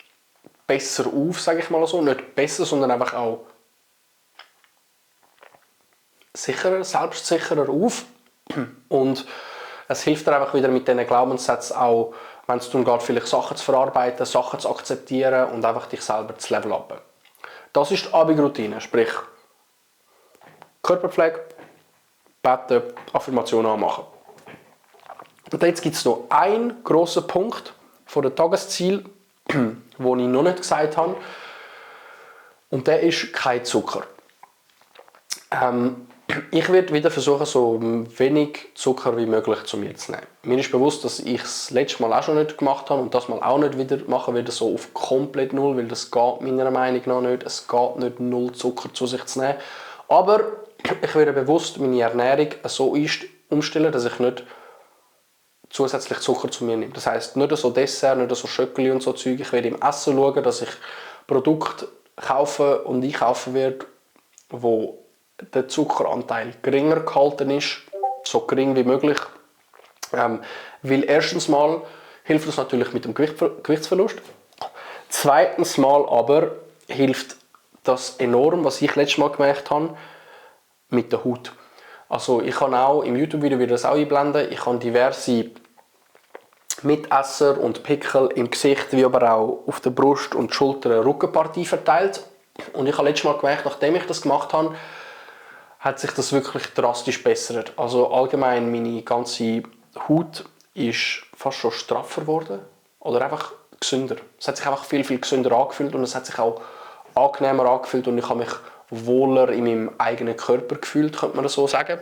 [SPEAKER 12] besser auf, sage ich mal so. Nicht besser, sondern einfach auch sicherer, selbstsicherer auf. Und es hilft dir einfach wieder mit diesen Glaubenssätzen auch, wenn es darum geht, vielleicht Sachen zu verarbeiten, Sachen zu akzeptieren und einfach dich selber zu leveln up. Das ist die Abendroutine, sprich Körperpflege, beten, Affirmationen anmachen. Und jetzt gibt es noch einen grossen Punkt von den Tageszielen, den ich noch nicht gesagt habe. Und der ist kein Zucker. Ich werde wieder versuchen, so wenig Zucker wie möglich zu mir zu nehmen. Mir ist bewusst, dass ich es letztes Mal auch schon nicht gemacht habe und das Mal auch nicht wieder machen werde, so auf komplett null, weil das geht meiner Meinung nach nicht. Es geht nicht, 0 Zucker zu sich zu nehmen. Aber ich werde bewusst meine Ernährung so umstellen, dass ich nicht zusätzlich Zucker zu mir nehme. Das heisst, nicht so Dessert, nicht so Schöckeli und so Zeug. Ich werde im Essen schauen, dass ich Produkte kaufe und einkaufen werde, wo der Zuckeranteil geringer gehalten ist, so gering wie möglich. Weil erstens mal hilft das natürlich mit dem Gewichtsverlust. Zweitens mal aber hilft das enorm, was ich letztes Mal gemerkt habe, mit der Haut. Also ich kann auch, im YouTube-Video wieder das auch einblenden, ich habe diverse Mitesser und Pickel im Gesicht, wie aber auch auf der Brust und Schulter Rückenpartie verteilt. Und ich habe letztes Mal gemerkt, nachdem ich das gemacht habe, hat sich das wirklich drastisch bessert. Also allgemein, meine ganze Haut ist fast schon straffer geworden oder einfach gesünder. Es hat sich einfach viel, viel gesünder angefühlt und es hat sich auch angenehmer angefühlt und ich habe mich wohler in meinem eigenen Körper gefühlt, könnte man das so sagen.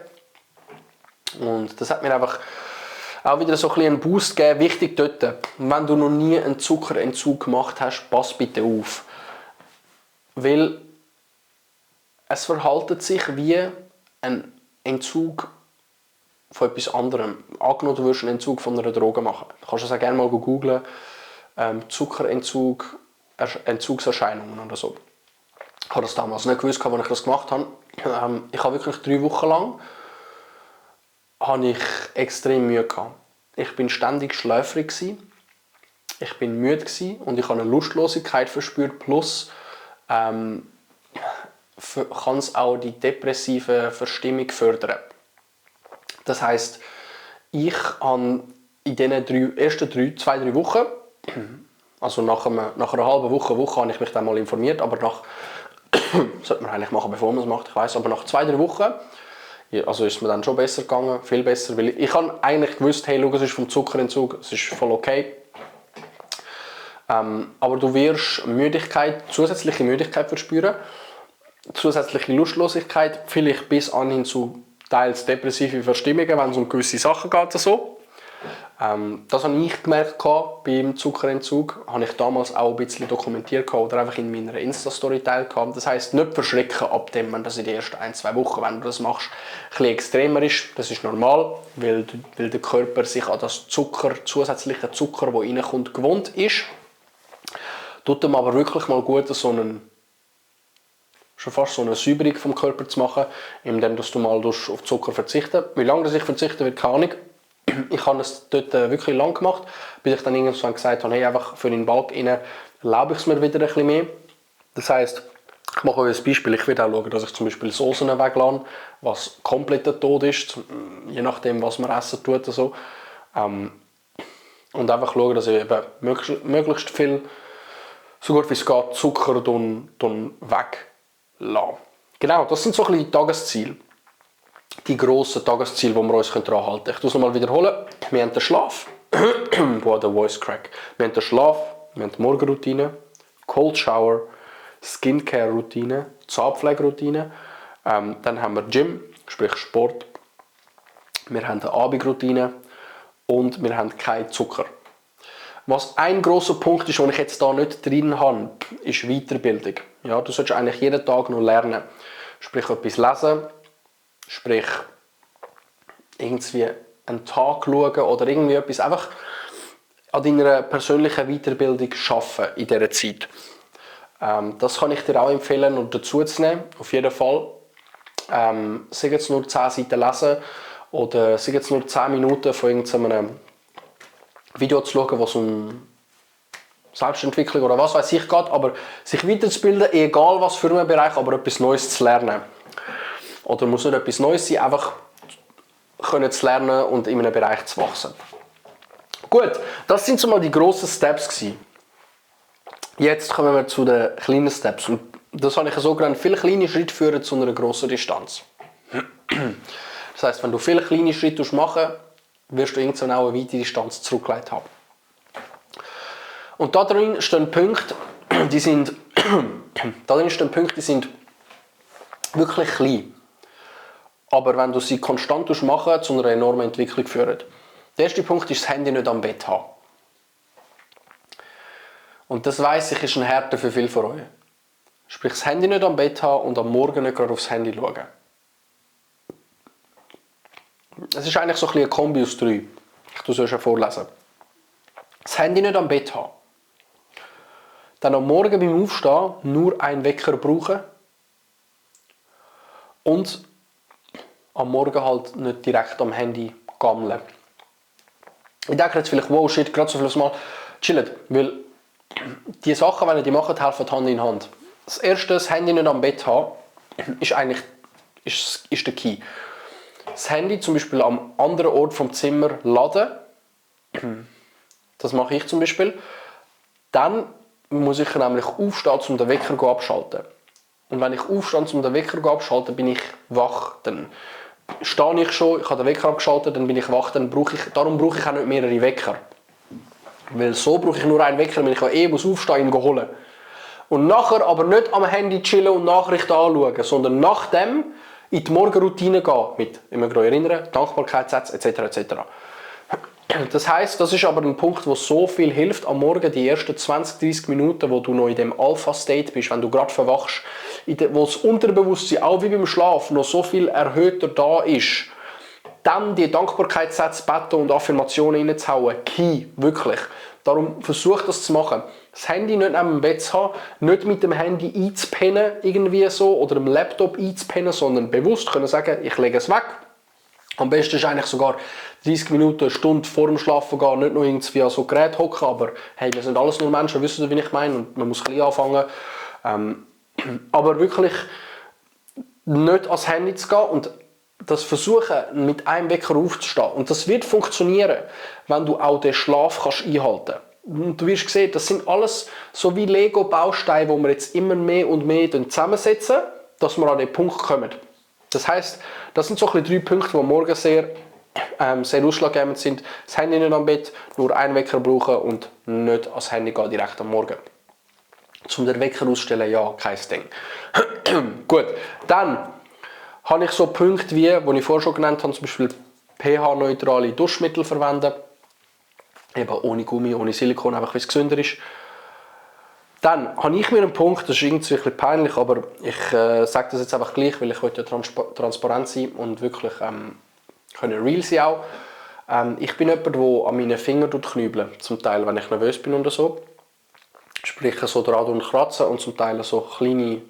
[SPEAKER 12] Und das hat mir einfach auch wieder so ein bisschen einen Boost gegeben. Wichtig dort, wenn du noch nie einen Zuckerentzug gemacht hast, pass bitte auf. Weil es verhält sich wie ein Entzug von etwas anderem. Angenommen, du würdest einen Entzug von einer Droge machen. Du kannst das auch gerne mal googlen. Zuckerentzug, Entzugserscheinungen oder so. Ich habe das damals nicht gewusst, als ich das gemacht habe. Ich habe wirklich 3 Wochen lang extrem Mühe gehabt. Ich bin ständig schläfrig, ich bin müde und ich habe eine Lustlosigkeit verspürt. Plus kann es auch die depressive Verstimmung fördern. Das heisst, ich habe in diesen ersten 2-3 Wochen, also nach einer halben Woche habe ich mich dann mal informiert, aber sollte man eigentlich machen, bevor man es macht, ich weiss, aber nach 2-3 Wochen also ist es mir dann schon besser gegangen, viel besser, weil ich habe eigentlich gewusst, hey, schau, es ist vom Zuckerentzug, es ist voll okay. Aber du wirst zusätzliche Müdigkeit verspüren, zusätzliche Lustlosigkeit, vielleicht bis anhin zu teils depressive Verstimmungen, wenn es um gewisse Sachen geht. So. Das habe ich gemerkt beim Zuckerentzug, habe ich damals auch ein bisschen dokumentiert oder einfach in meiner Insta-Story teilt. Das heisst, nicht verschrecken ab dem, wenn das in den ersten 1-2 Wochen, wenn du das machst, ein bisschen extremer ist. Das ist normal, weil der Körper sich an das zusätzliche Zucker, der reinkommt, gewohnt ist. Tut ihm aber wirklich mal gut, schon fast so eine Säuberung vom Körper zu machen, indem du mal auf Zucker verzichten. Wie lange ich verzichten wird, keine Ahnung. Ich habe es dort wirklich lang gemacht, bis ich dann irgendwann gesagt habe, hey, einfach für den Balk rein erlaube ich es mir wieder ein bisschen mehr. Das heisst, ich mache euch ein Beispiel, ich werde auch schauen, dass ich zum Beispiel Soßen weglasse, was komplett der Tod ist, je nachdem, was man essen tut. So. Und einfach schauen, dass ich eben möglichst viel, so gut wie es geht, Zucker weglasse. Genau, das sind so ein bisschen die Tagesziele. Die grossen Tagesziele, die wir uns daran halten können. Ich es nochmal wiederholen. Wir haben den Schlaf. Boah, der Voice Crack. Wir haben den Schlaf, wir haben die Morgenroutine, Cold Shower, Skincare-Routine, Zahnpflegeroutine. Dann haben wir Gym, sprich Sport. Wir haben eine Abendroutine und wir haben keinen Zucker. Was ein grosser Punkt ist, den ich jetzt hier nicht drin habe, ist Weiterbildung. Ja, du solltest eigentlich jeden Tag noch lernen. Sprich, etwas lesen, sprich, irgendwie einen Tag schauen oder irgendwie etwas. Einfach an deiner persönlichen Weiterbildung arbeiten in dieser Zeit. Das kann ich dir auch empfehlen und dazu zu nehmen, auf jeden Fall. Sei jetzt nur 10 Seiten lesen oder sei jetzt nur 10 Minuten von irgendeinem Video zu schauen, was um Selbstentwicklung oder was weiß ich geht, aber sich weiterzubilden, egal was für einen Bereich, aber etwas Neues zu lernen. Oder muss nicht etwas Neues sein, einfach können zu lernen und in einem Bereich zu wachsen. Gut, das sind so mal die grossen Steps gewesen. Jetzt kommen wir zu den kleinen Steps. Und das habe ich so genannt, viele kleine Schritte führen zu einer grossen Distanz. Das heisst, wenn du viele kleine Schritte machen, wirst du irgendwann auch eine weite Distanz zurückgelegt haben. Und da drin stehen Punkte, die sind wirklich klein. Aber wenn du sie konstant machen, zu einer enormen Entwicklung führen. Der erste Punkt ist, das Handy nicht am Bett haben. Und das weiss ich, ist ein Härte für viele von euch. Sprich, das Handy nicht am Bett haben und am Morgen nicht gerade aufs Handy schauen. Es ist eigentlich so ein bisschen eine Kombi aus 3. Ich tue es euch vorlesen. Das Handy nicht am Bett haben. Dann am Morgen beim Aufstehen nur einen Wecker brauchen. Und am Morgen halt nicht direkt am Handy gammeln. Ich denke jetzt vielleicht, wow, shit, gerade so vieles Mal, chillt, weil die Sachen, wenn ihr die macht, helfen Hand in Hand. Das erste, das Handy nicht am Bett haben, ist eigentlich ist der Key. Das Handy zum Beispiel am anderen Ort vom Zimmer laden, das mache ich zum Beispiel, dann muss ich nämlich aufstehen, um den Wecker abzuschalten. Und wenn ich aufstehe, um den Wecker abzuschalten, bin ich wach. Dann stehe ich schon, ich habe den Wecker abgeschaltet, dann bin ich wach, darum brauche ich auch nicht mehrere Wecker. Weil so brauche ich nur einen Wecker, wenn ich muss aufstehen und ihn holen. Und nachher aber nicht am Handy chillen und Nachrichten anschauen, sondern nachdem in die Morgenroutine gehen, mit immer erinnern, Dankbarkeitssätze etc. etc. Das heisst, das ist aber ein Punkt, der so viel hilft am Morgen, die ersten 20-30 Minuten, wo du noch in dem Alpha-State bist, wenn du gerade verwachst, wo das Unterbewusstsein auch wie beim Schlaf noch so viel erhöhter da ist, dann die Dankbarkeitssätze, Beten und Affirmationen reinzuhauen. Key, wirklich. Darum versuch das zu machen. Das Handy nicht neben dem Bett zu haben, nicht mit dem Handy einzupennen, irgendwie so, oder dem Laptop einzupennen, sondern bewusst können sagen, ich lege es weg. Am besten ist eigentlich sogar 30 Minuten, eine Stunde vor dem Schlafen gehen, nicht nur irgendwie an so Gerät hocken, aber hey, wir sind alles nur Menschen, wissen, wie ich meine, und man muss klein anfangen. Aber wirklich nicht ans Handy zu gehen und das versuchen, mit einem Wecker aufzustehen. Und das wird funktionieren, wenn du auch den Schlaf kannst einhalten kannst. Und du wirst sehen, das sind alles so wie Lego-Bausteine, die wir jetzt immer mehr und mehr zusammensetzen, dass wir an den Punkt kommen. Das heisst, das sind so ein bisschen 3 Punkte, die morgen sehr ausschlaggebend sind. Das Handy nicht am Bett, nur einen Wecker brauchen und nicht ans Handy gehen, direkt am Morgen. Zum den Wecker ausstellen, ja, kein Ding. Gut, dann habe ich so Punkte wie, die ich vorher schon genannt habe, zum Beispiel pH-neutrale Duschmittel verwenden. Eben ohne Gummi, ohne Silikon, einfach weil es gesünder ist. Dann habe ich mir einen Punkt, das ist irgendwie ein bisschen peinlich, aber ich sage das jetzt einfach gleich, weil ich heute ja transparent sein und wirklich können real sein auch. Ich bin jemand, der an meinen Fingern knübelt, zum Teil, wenn ich nervös bin oder so. Sprich, so dran und kratzen und zum Teil so kleine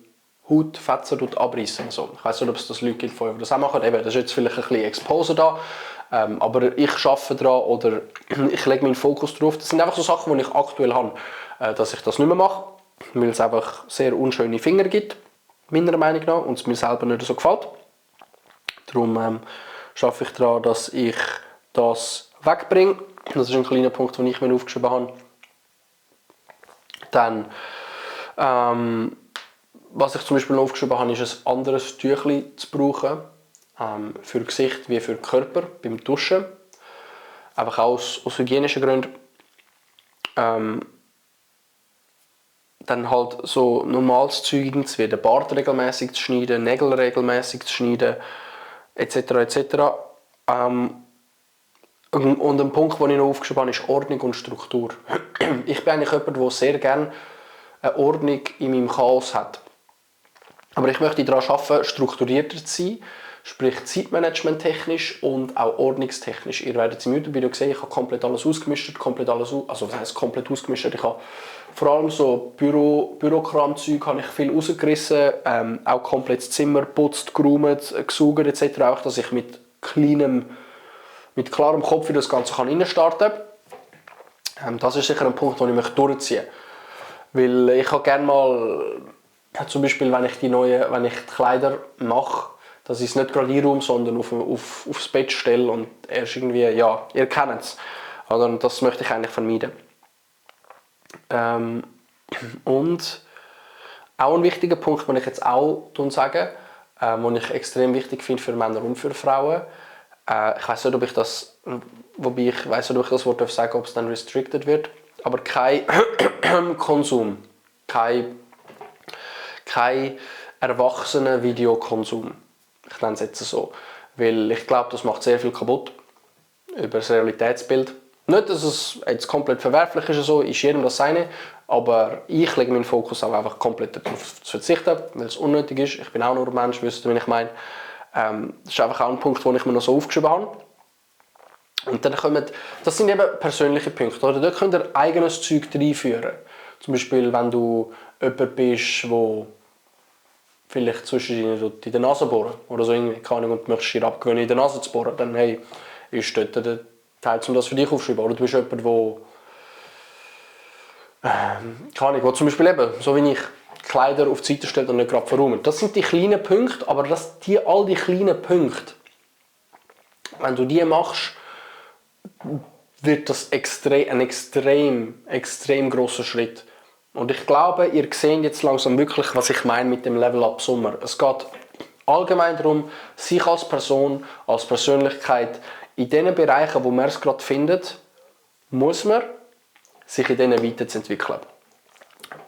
[SPEAKER 12] Hautfetzen abreißen. So. Ich weiss nicht, ob es das Leute gibt, die das auch machen. Eben, das ist jetzt vielleicht ein bisschen Exposure da. Aber ich arbeite daran oder ich lege meinen Fokus drauf. Das sind einfach so Sachen, die ich aktuell habe, dass ich das nicht mehr mache, weil es einfach sehr unschöne Finger gibt, meiner Meinung nach, und es mir selber nicht so gefällt. Darum arbeite ich daran, dass ich das wegbringe. Das ist ein kleiner Punkt, den ich mir aufgeschrieben habe. Dann, was ich zum Beispiel noch aufgeschrieben habe, ist ein anderes Tüchlein zu brauchen. Für Gesicht wie für Körper beim Duschen. Einfach auch aus hygienischen Gründen. Dann halt so normales Zeug, wie den Bart regelmäßig zu schneiden, Nägel regelmäßig zu schneiden, etc. etc. Und ein Punkt, den ich noch aufgeschrieben habe, ist Ordnung und Struktur. Ich bin eigentlich jemand, der sehr gerne eine Ordnung in meinem Chaos hat. Aber ich möchte daran arbeiten, strukturierter zu sein, sprich Zeitmanagement technisch und auch ordnungstechnisch. Ihr werdet es im YouTube-Video sehen, ich habe komplett alles ausgemischt, also was heisst komplett ausgemischt? Ich habe vor allem so Bürokram-Zeug habe ich viel rausgerissen, auch komplett das Zimmer geputzt, geräumt, gesaugt etc. Auch, dass ich mit klarem Kopf in das Ganze reinstarten kann. Das ist sicher ein Punkt, den ich durchziehen möchte. Weil ich habe gerne mal, zum Beispiel wenn ich die Kleider mache, dass ich es nicht gerade einräume, sondern aufs Bett stelle und erst irgendwie, ja, ihr kennt es. Also, das möchte ich eigentlich vermeiden. Und auch ein wichtiger Punkt, den ich jetzt auch sage, den ich extrem wichtig finde für Männer und für Frauen. Ich weiß nicht, ob ich das Wort sagen, ob es dann restricted wird, aber kein Konsum, kein erwachsener Videokonsum. Ich nenne es jetzt so, weil ich glaube, das macht sehr viel kaputt über das Realitätsbild. Nicht, dass es jetzt komplett verwerflich ist, so, ist jedem das seine, aber ich lege meinen Fokus auch einfach komplett darauf zu verzichten, weil es unnötig ist. Ich bin auch nur ein Mensch, wisst ihr, wie ich meine. Das ist einfach auch ein Punkt, den ich mir noch so aufgeschrieben habe. Und dann das sind eben persönliche Punkte. Oder dort könnt ihr eigenes Zeug reinführen. Zum Beispiel, wenn du jemand bist, der vielleicht zwischen in der Nase bohren oder so irgendwie, keine Ahnung, und du möchtest dir abgewöhnen, in der Nase zu bohren, dann hey, ist dort der Teil, um das für dich aufzuschreiben. Oder du bist jemand, der zum Beispiel eben, so wie ich, Kleider auf die Seite stellt und nicht gerade verräumt. Das sind die kleinen Punkte, aber all die kleinen Punkte, wenn du die machst, wird das ein extrem grosser Schritt. Und ich glaube, ihr seht jetzt langsam wirklich, was ich meine mit dem Level-Up Sommer. Es geht allgemein darum, sich als Person, als Persönlichkeit, in den Bereichen, wo man es gerade findet, muss man sich in denen weiterzuentwickeln.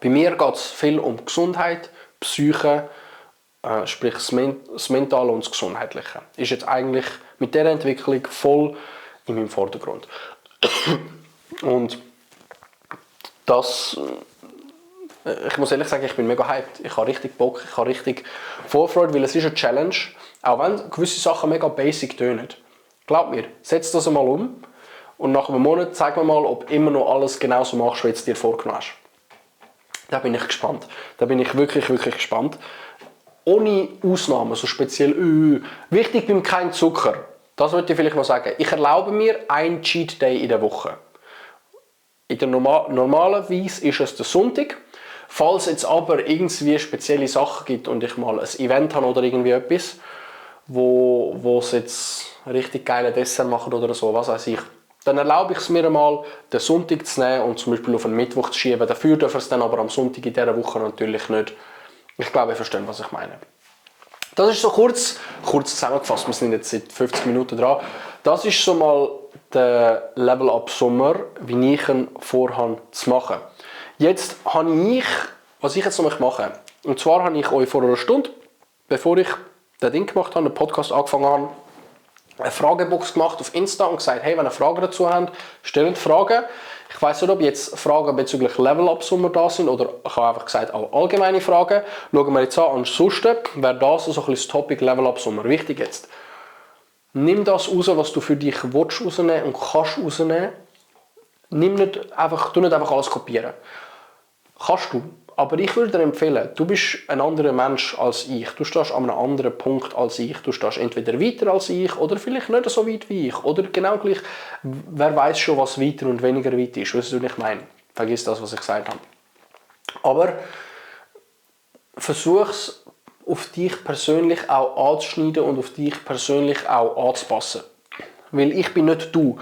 [SPEAKER 12] Bei mir geht es viel um Gesundheit, Psyche, sprich das Mentale und das Gesundheitliche. Ist jetzt eigentlich mit dieser Entwicklung voll in meinem Vordergrund. Und das, ich muss ehrlich sagen, ich bin mega hyped. Ich habe richtig Bock, ich habe richtig Vorfreude, weil es ist eine Challenge, auch wenn gewisse Sachen mega basic tönen. Glaubt mir, setz das einmal um und nach einem Monat zeig mir mal, ob du immer noch alles genauso machst, wie du es dir vorgenommen hast. Da bin ich gespannt. Da bin ich wirklich gespannt. Ohne Ausnahmen, so speziell, wichtig beim kein Zucker. Das wollte ich vielleicht noch sagen. Ich erlaube mir einen Cheat Day in der Woche. In der normalen Weise ist es der Sonntag. Falls es aber irgendwie spezielle Sachen gibt und ich mal ein Event habe oder irgendwie etwas, wo es jetzt richtig geile Dessert machen oder so, was weiß ich, dann erlaube ich es mir einmal, den Sonntag zu nehmen und zum Beispiel auf den Mittwoch zu schieben. Dafür dürfen es dann aber am Sonntag in dieser Woche natürlich nicht. Ich glaube, ihr versteht, was ich meine. Das ist so kurz zusammengefasst. Wir sind jetzt seit 50 Minuten dran. Das ist so mal der Level-Up Sommer, wie ich ihn vorhabe zu machen. Jetzt habe ich, was ich jetzt noch mache, und zwar habe ich euch vor einer Stunde, bevor ich das Ding gemacht habe, den Podcast angefangen habe, eine Fragebox gemacht auf Insta und gesagt, hey, wenn ihr Fragen dazu habt, stellt Fragen. Ich weiss nicht, ob jetzt Fragen bezüglich Level-Up Sommer da sind oder ich habe einfach gesagt, auch allgemeine Fragen. Schauen wir jetzt an. Ansonsten wäre das so ein bisschen das Topic Level-Up Sommer. Wichtig jetzt. Nimm das raus, was du für dich willst rausnehmen und kannst rausnehmen. Tu nicht einfach alles kopieren. Kannst du. Aber ich würde dir empfehlen, du bist ein anderer Mensch als ich. Du stehst an einem anderen Punkt als ich. Du stehst entweder weiter als ich oder vielleicht nicht so weit wie ich. Oder genau gleich, wer weiß schon, was weiter und weniger weit ist. Weißt du, was ich meine? Vergiss das, was ich gesagt habe. Aber versuch es auf dich persönlich auch anzuschneiden und auf dich persönlich auch anzupassen. Weil ich bin nicht du.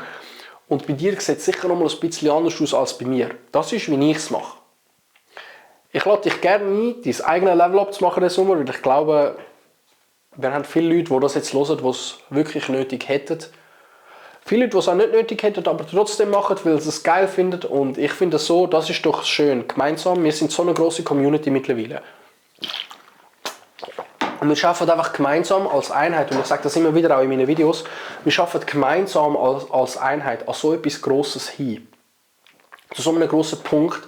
[SPEAKER 12] Und bei dir sieht es sicher noch mal ein bisschen anders aus als bei mir. Das ist, wie ich es mache. Ich lade dich gerne ein, dein eigenes Level-Up zu machen diesen Sommer, weil ich glaube, wir haben viele Leute, die das jetzt hören, die es wirklich nötig hätten. Viele Leute, die es auch nicht nötig hätten, aber trotzdem machen, weil sie es geil finden. Und ich finde es so, das ist doch schön. Gemeinsam, wir sind so eine grosse Community mittlerweile. Und wir arbeiten einfach gemeinsam als Einheit, und ich sage das immer wieder auch in meinen Videos, wir arbeiten gemeinsam als Einheit an so etwas Grosses hin. zu so einem grossen Punkt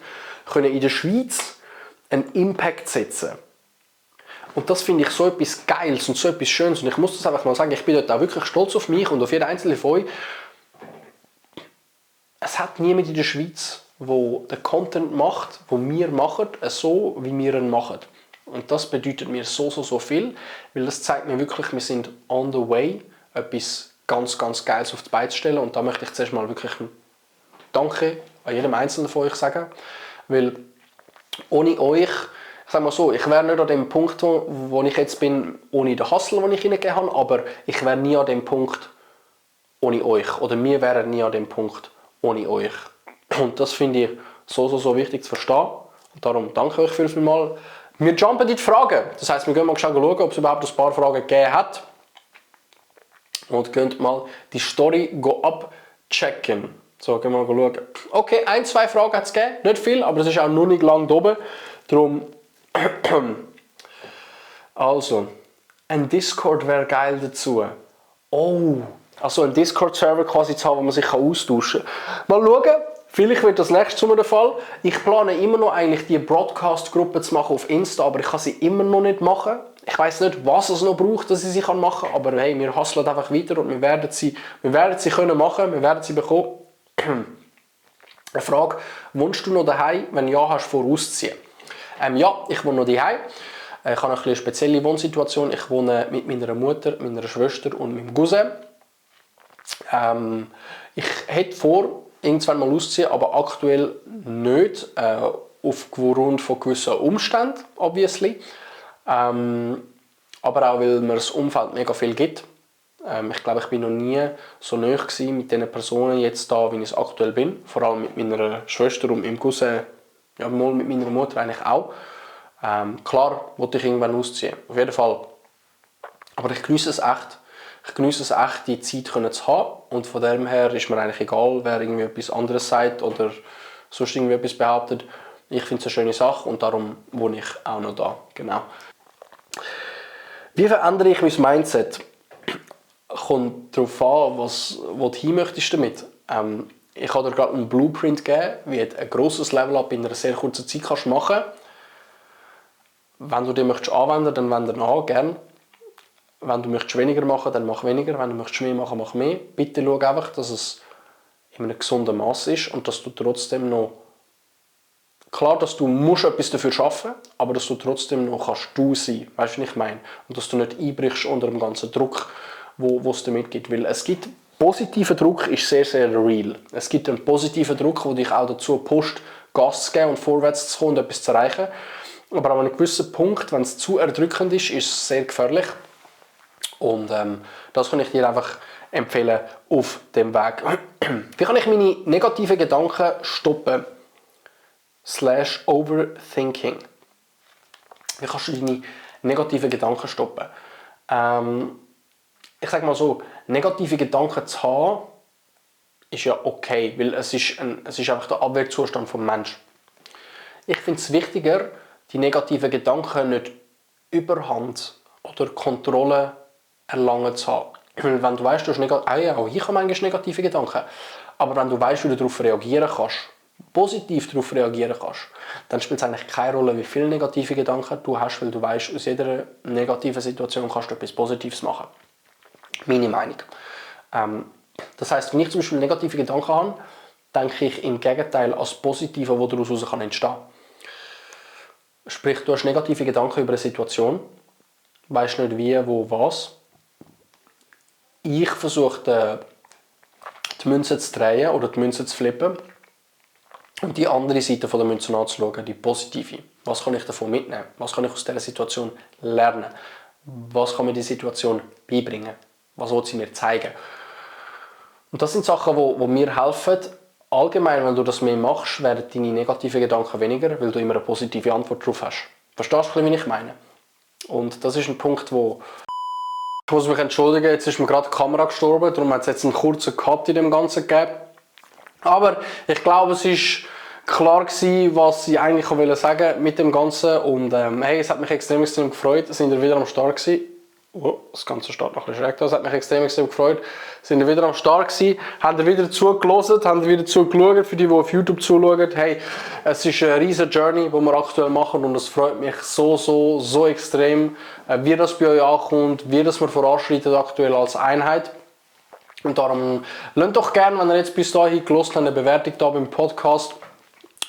[SPEAKER 12] können in der Schweiz einen Impact setzen. Und das finde ich so etwas Geiles und so etwas Schönes. Und ich muss das einfach mal sagen, ich bin dort auch wirklich stolz auf mich und auf jeden einzelnen von euch. Es hat niemand in der Schweiz, der den Content macht, den wir machen, so wie wir ihn machen. Und das bedeutet mir so viel, weil das zeigt mir wirklich, wir sind on the way, etwas ganz Geiles auf die Beine zu stellen. Und da möchte ich zuerst mal wirklich ein Danke an jedem Einzelnen von euch sagen, weil ohne euch, ich sage mal so, ich wäre nicht an dem Punkt, wo ich jetzt bin, ohne den Hustle, den ich hineingegeben habe, aber ich wäre nie an dem Punkt ohne euch. Oder wir wären nie an dem Punkt ohne euch. Und das finde ich so wichtig zu verstehen. Und darum danke euch für mal. Wir jumpen in die Fragen. Das heisst, wir gehen mal schauen, ob es überhaupt ein paar Fragen gegeben hat. Und gehen mal die Story abchecken. So, gehen wir mal schauen. Okay, 1, 2 Fragen hat es gegeben. Nicht viel, aber es ist auch noch nicht lang da oben. Darum. Also, ein Discord wäre geil dazu. Oh, also einen Discord-Server quasi zu haben, wo man sich austauschen kann. Mal schauen. Vielleicht wird das nächstes Mal der Fall. Ich plane immer noch eigentlich die Broadcast-Gruppe zu machen auf Insta, aber ich kann sie immer noch nicht machen. Ich weiß nicht, was es noch braucht, dass ich sie machen kann, aber hey, wir hustlen einfach weiter und wir werden sie können machen, wir werden sie bekommen. Eine Frage, wohnst du noch daheim? Wenn ja, hast du vor auszuziehen? Ja, ich wohne noch daheim. Ich habe eine spezielle Wohnsituation. Ich wohne mit meiner Mutter, meiner Schwester und meinem Cousin. Ich hätte vor, irgendwann mal ausziehen, aber aktuell nicht, aufgrund von gewissen Umständen, obviously. Aber auch, weil mir das Umfeld mega viel gibt. Ich glaube, ich bin noch nie so nahe gewesen mit den Personen jetzt da, wie ich es aktuell bin. Vor allem mit meiner Schwester und meinem Cousin, ja, mal mit meiner Mutter eigentlich auch. Klar wollte ich irgendwann ausziehen, auf jeden Fall. Aber ich genieße es echt. Ich genieße es echt, die Zeit zu haben. Und von dem her ist mir eigentlich egal, wer irgendwie etwas anderes sagt oder sonst irgendwie etwas behauptet. Ich finde es eine schöne Sache und darum wohne ich auch noch da. Genau. Wie verändere ich mein Mindset? Kommt darauf an, wo du hin möchtest damit. Ich habe dir gerade einen Blueprint gegeben, wie du ein grosses Level-Up in einer sehr kurzen Zeit machen kannst. Wenn du den anwenden möchtest, dann wende ihn an, gerne. Wenn du möchtest weniger machen, dann mach weniger. Wenn du möchtest mehr machen, mach mehr. Bitte schau einfach, dass es in einem gesunden Maß ist und dass du trotzdem noch, klar, dass du musst etwas dafür schaffen, aber dass du trotzdem noch kannst du sein, weißt du, was ich meine? Und dass du nicht einbrichst unter dem ganzen Druck, wo es damit gibt. Weil es gibt positiver Druck, ist sehr real. Es gibt einen positiven Druck, der dich auch dazu pusht, Gas zu geben und vorwärts zu kommen und etwas zu erreichen. Aber an einem gewissen Punkt, wenn es zu erdrückend ist es sehr gefährlich. Und das kann ich dir einfach empfehlen auf dem Weg. Wie kann ich meine negativen Gedanken stoppen? /overthinking. Wie kannst du deine negativen Gedanken stoppen? Ich sage mal so, negative Gedanken zu haben, ist ja okay, weil es ist einfach der Abwehrzustand des Menschen. Ich finde es wichtiger, die negativen Gedanken nicht Überhand oder Kontrolle erlangen zu haben. Weil wenn du weißt, du hast auch ich habe manchmal negative Gedanken, aber wenn du weißt, wie du darauf reagieren kannst, positiv darauf reagieren kannst, dann spielt es eigentlich keine Rolle, wie viele negative Gedanken du hast, weil du weißt, aus jeder negativen Situation kannst du etwas Positives machen. Meine Meinung. Das heisst, wenn ich zum Beispiel negative Gedanken habe, denke ich im Gegenteil als Positive, das daraus entstehen kann. Sprich, du hast negative Gedanken über eine Situation, weißt nicht wie, wo, was. Ich versuche die Münze zu drehen oder die Münze zu flippen und die andere Seite der Münze anzuschauen, die positive. Was kann ich davon mitnehmen? Was kann ich aus dieser Situation lernen? Was kann mir die Situation beibringen? Was will sie mir zeigen? Und das sind Sachen, die mir helfen. Allgemein, wenn du das mehr machst, werden deine negativen Gedanken weniger, weil du immer eine positive Antwort darauf hast. Verstehst du, wie ich meine? Und das ist ein Punkt, wo ich muss mich entschuldigen, jetzt ist mir gerade die Kamera gestorben, darum hat es jetzt einen kurzen Cut in dem Ganzen gegeben. Aber ich glaube, es ist klar gewesen, was ich eigentlich sagen wollte mit dem Ganzen. Und hey, es hat mich extrem gefreut, dass ihr wieder am Start gewesen. Oh, das ganze Start noch ein bisschen schräg. Das hat mich extrem gefreut. Sind ihr wieder am Start gewesen? Habt ihr wieder zugelassen? Habt ihr wieder zugeschaut? Für die auf YouTube zuschauen? Hey, es ist eine riesige Journey, die wir aktuell machen und es freut mich so extrem, wie das bei euch ankommt, wie das wir voranschreiten aktuell als Einheit. Und darum lasst doch gerne, wenn ihr jetzt bis dahin gehört habt, eine Bewertung da beim Podcast.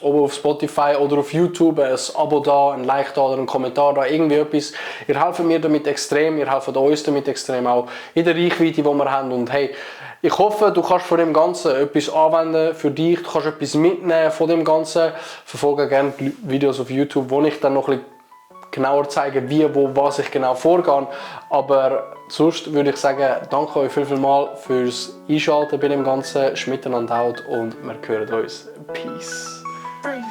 [SPEAKER 12] Oben auf Spotify oder auf YouTube, ein Abo da, ein Like da oder ein Kommentar da, irgendwie etwas. Ihr helft mir damit extrem, ihr helft uns damit extrem, auch in der Reichweite, die wir haben. Und hey, ich hoffe, du kannst von dem Ganzen etwas anwenden für dich, du kannst etwas mitnehmen von dem Ganzen. Verfolge gerne die Videos auf YouTube, wo ich dann noch ein bisschen genauer zeige, wie, wo, was ich genau vorgehe. Aber sonst würde ich sagen, danke euch viel mal fürs Einschalten bei dem Ganzen. Schmitten und out und wir hören uns. Peace.
[SPEAKER 6] Bye.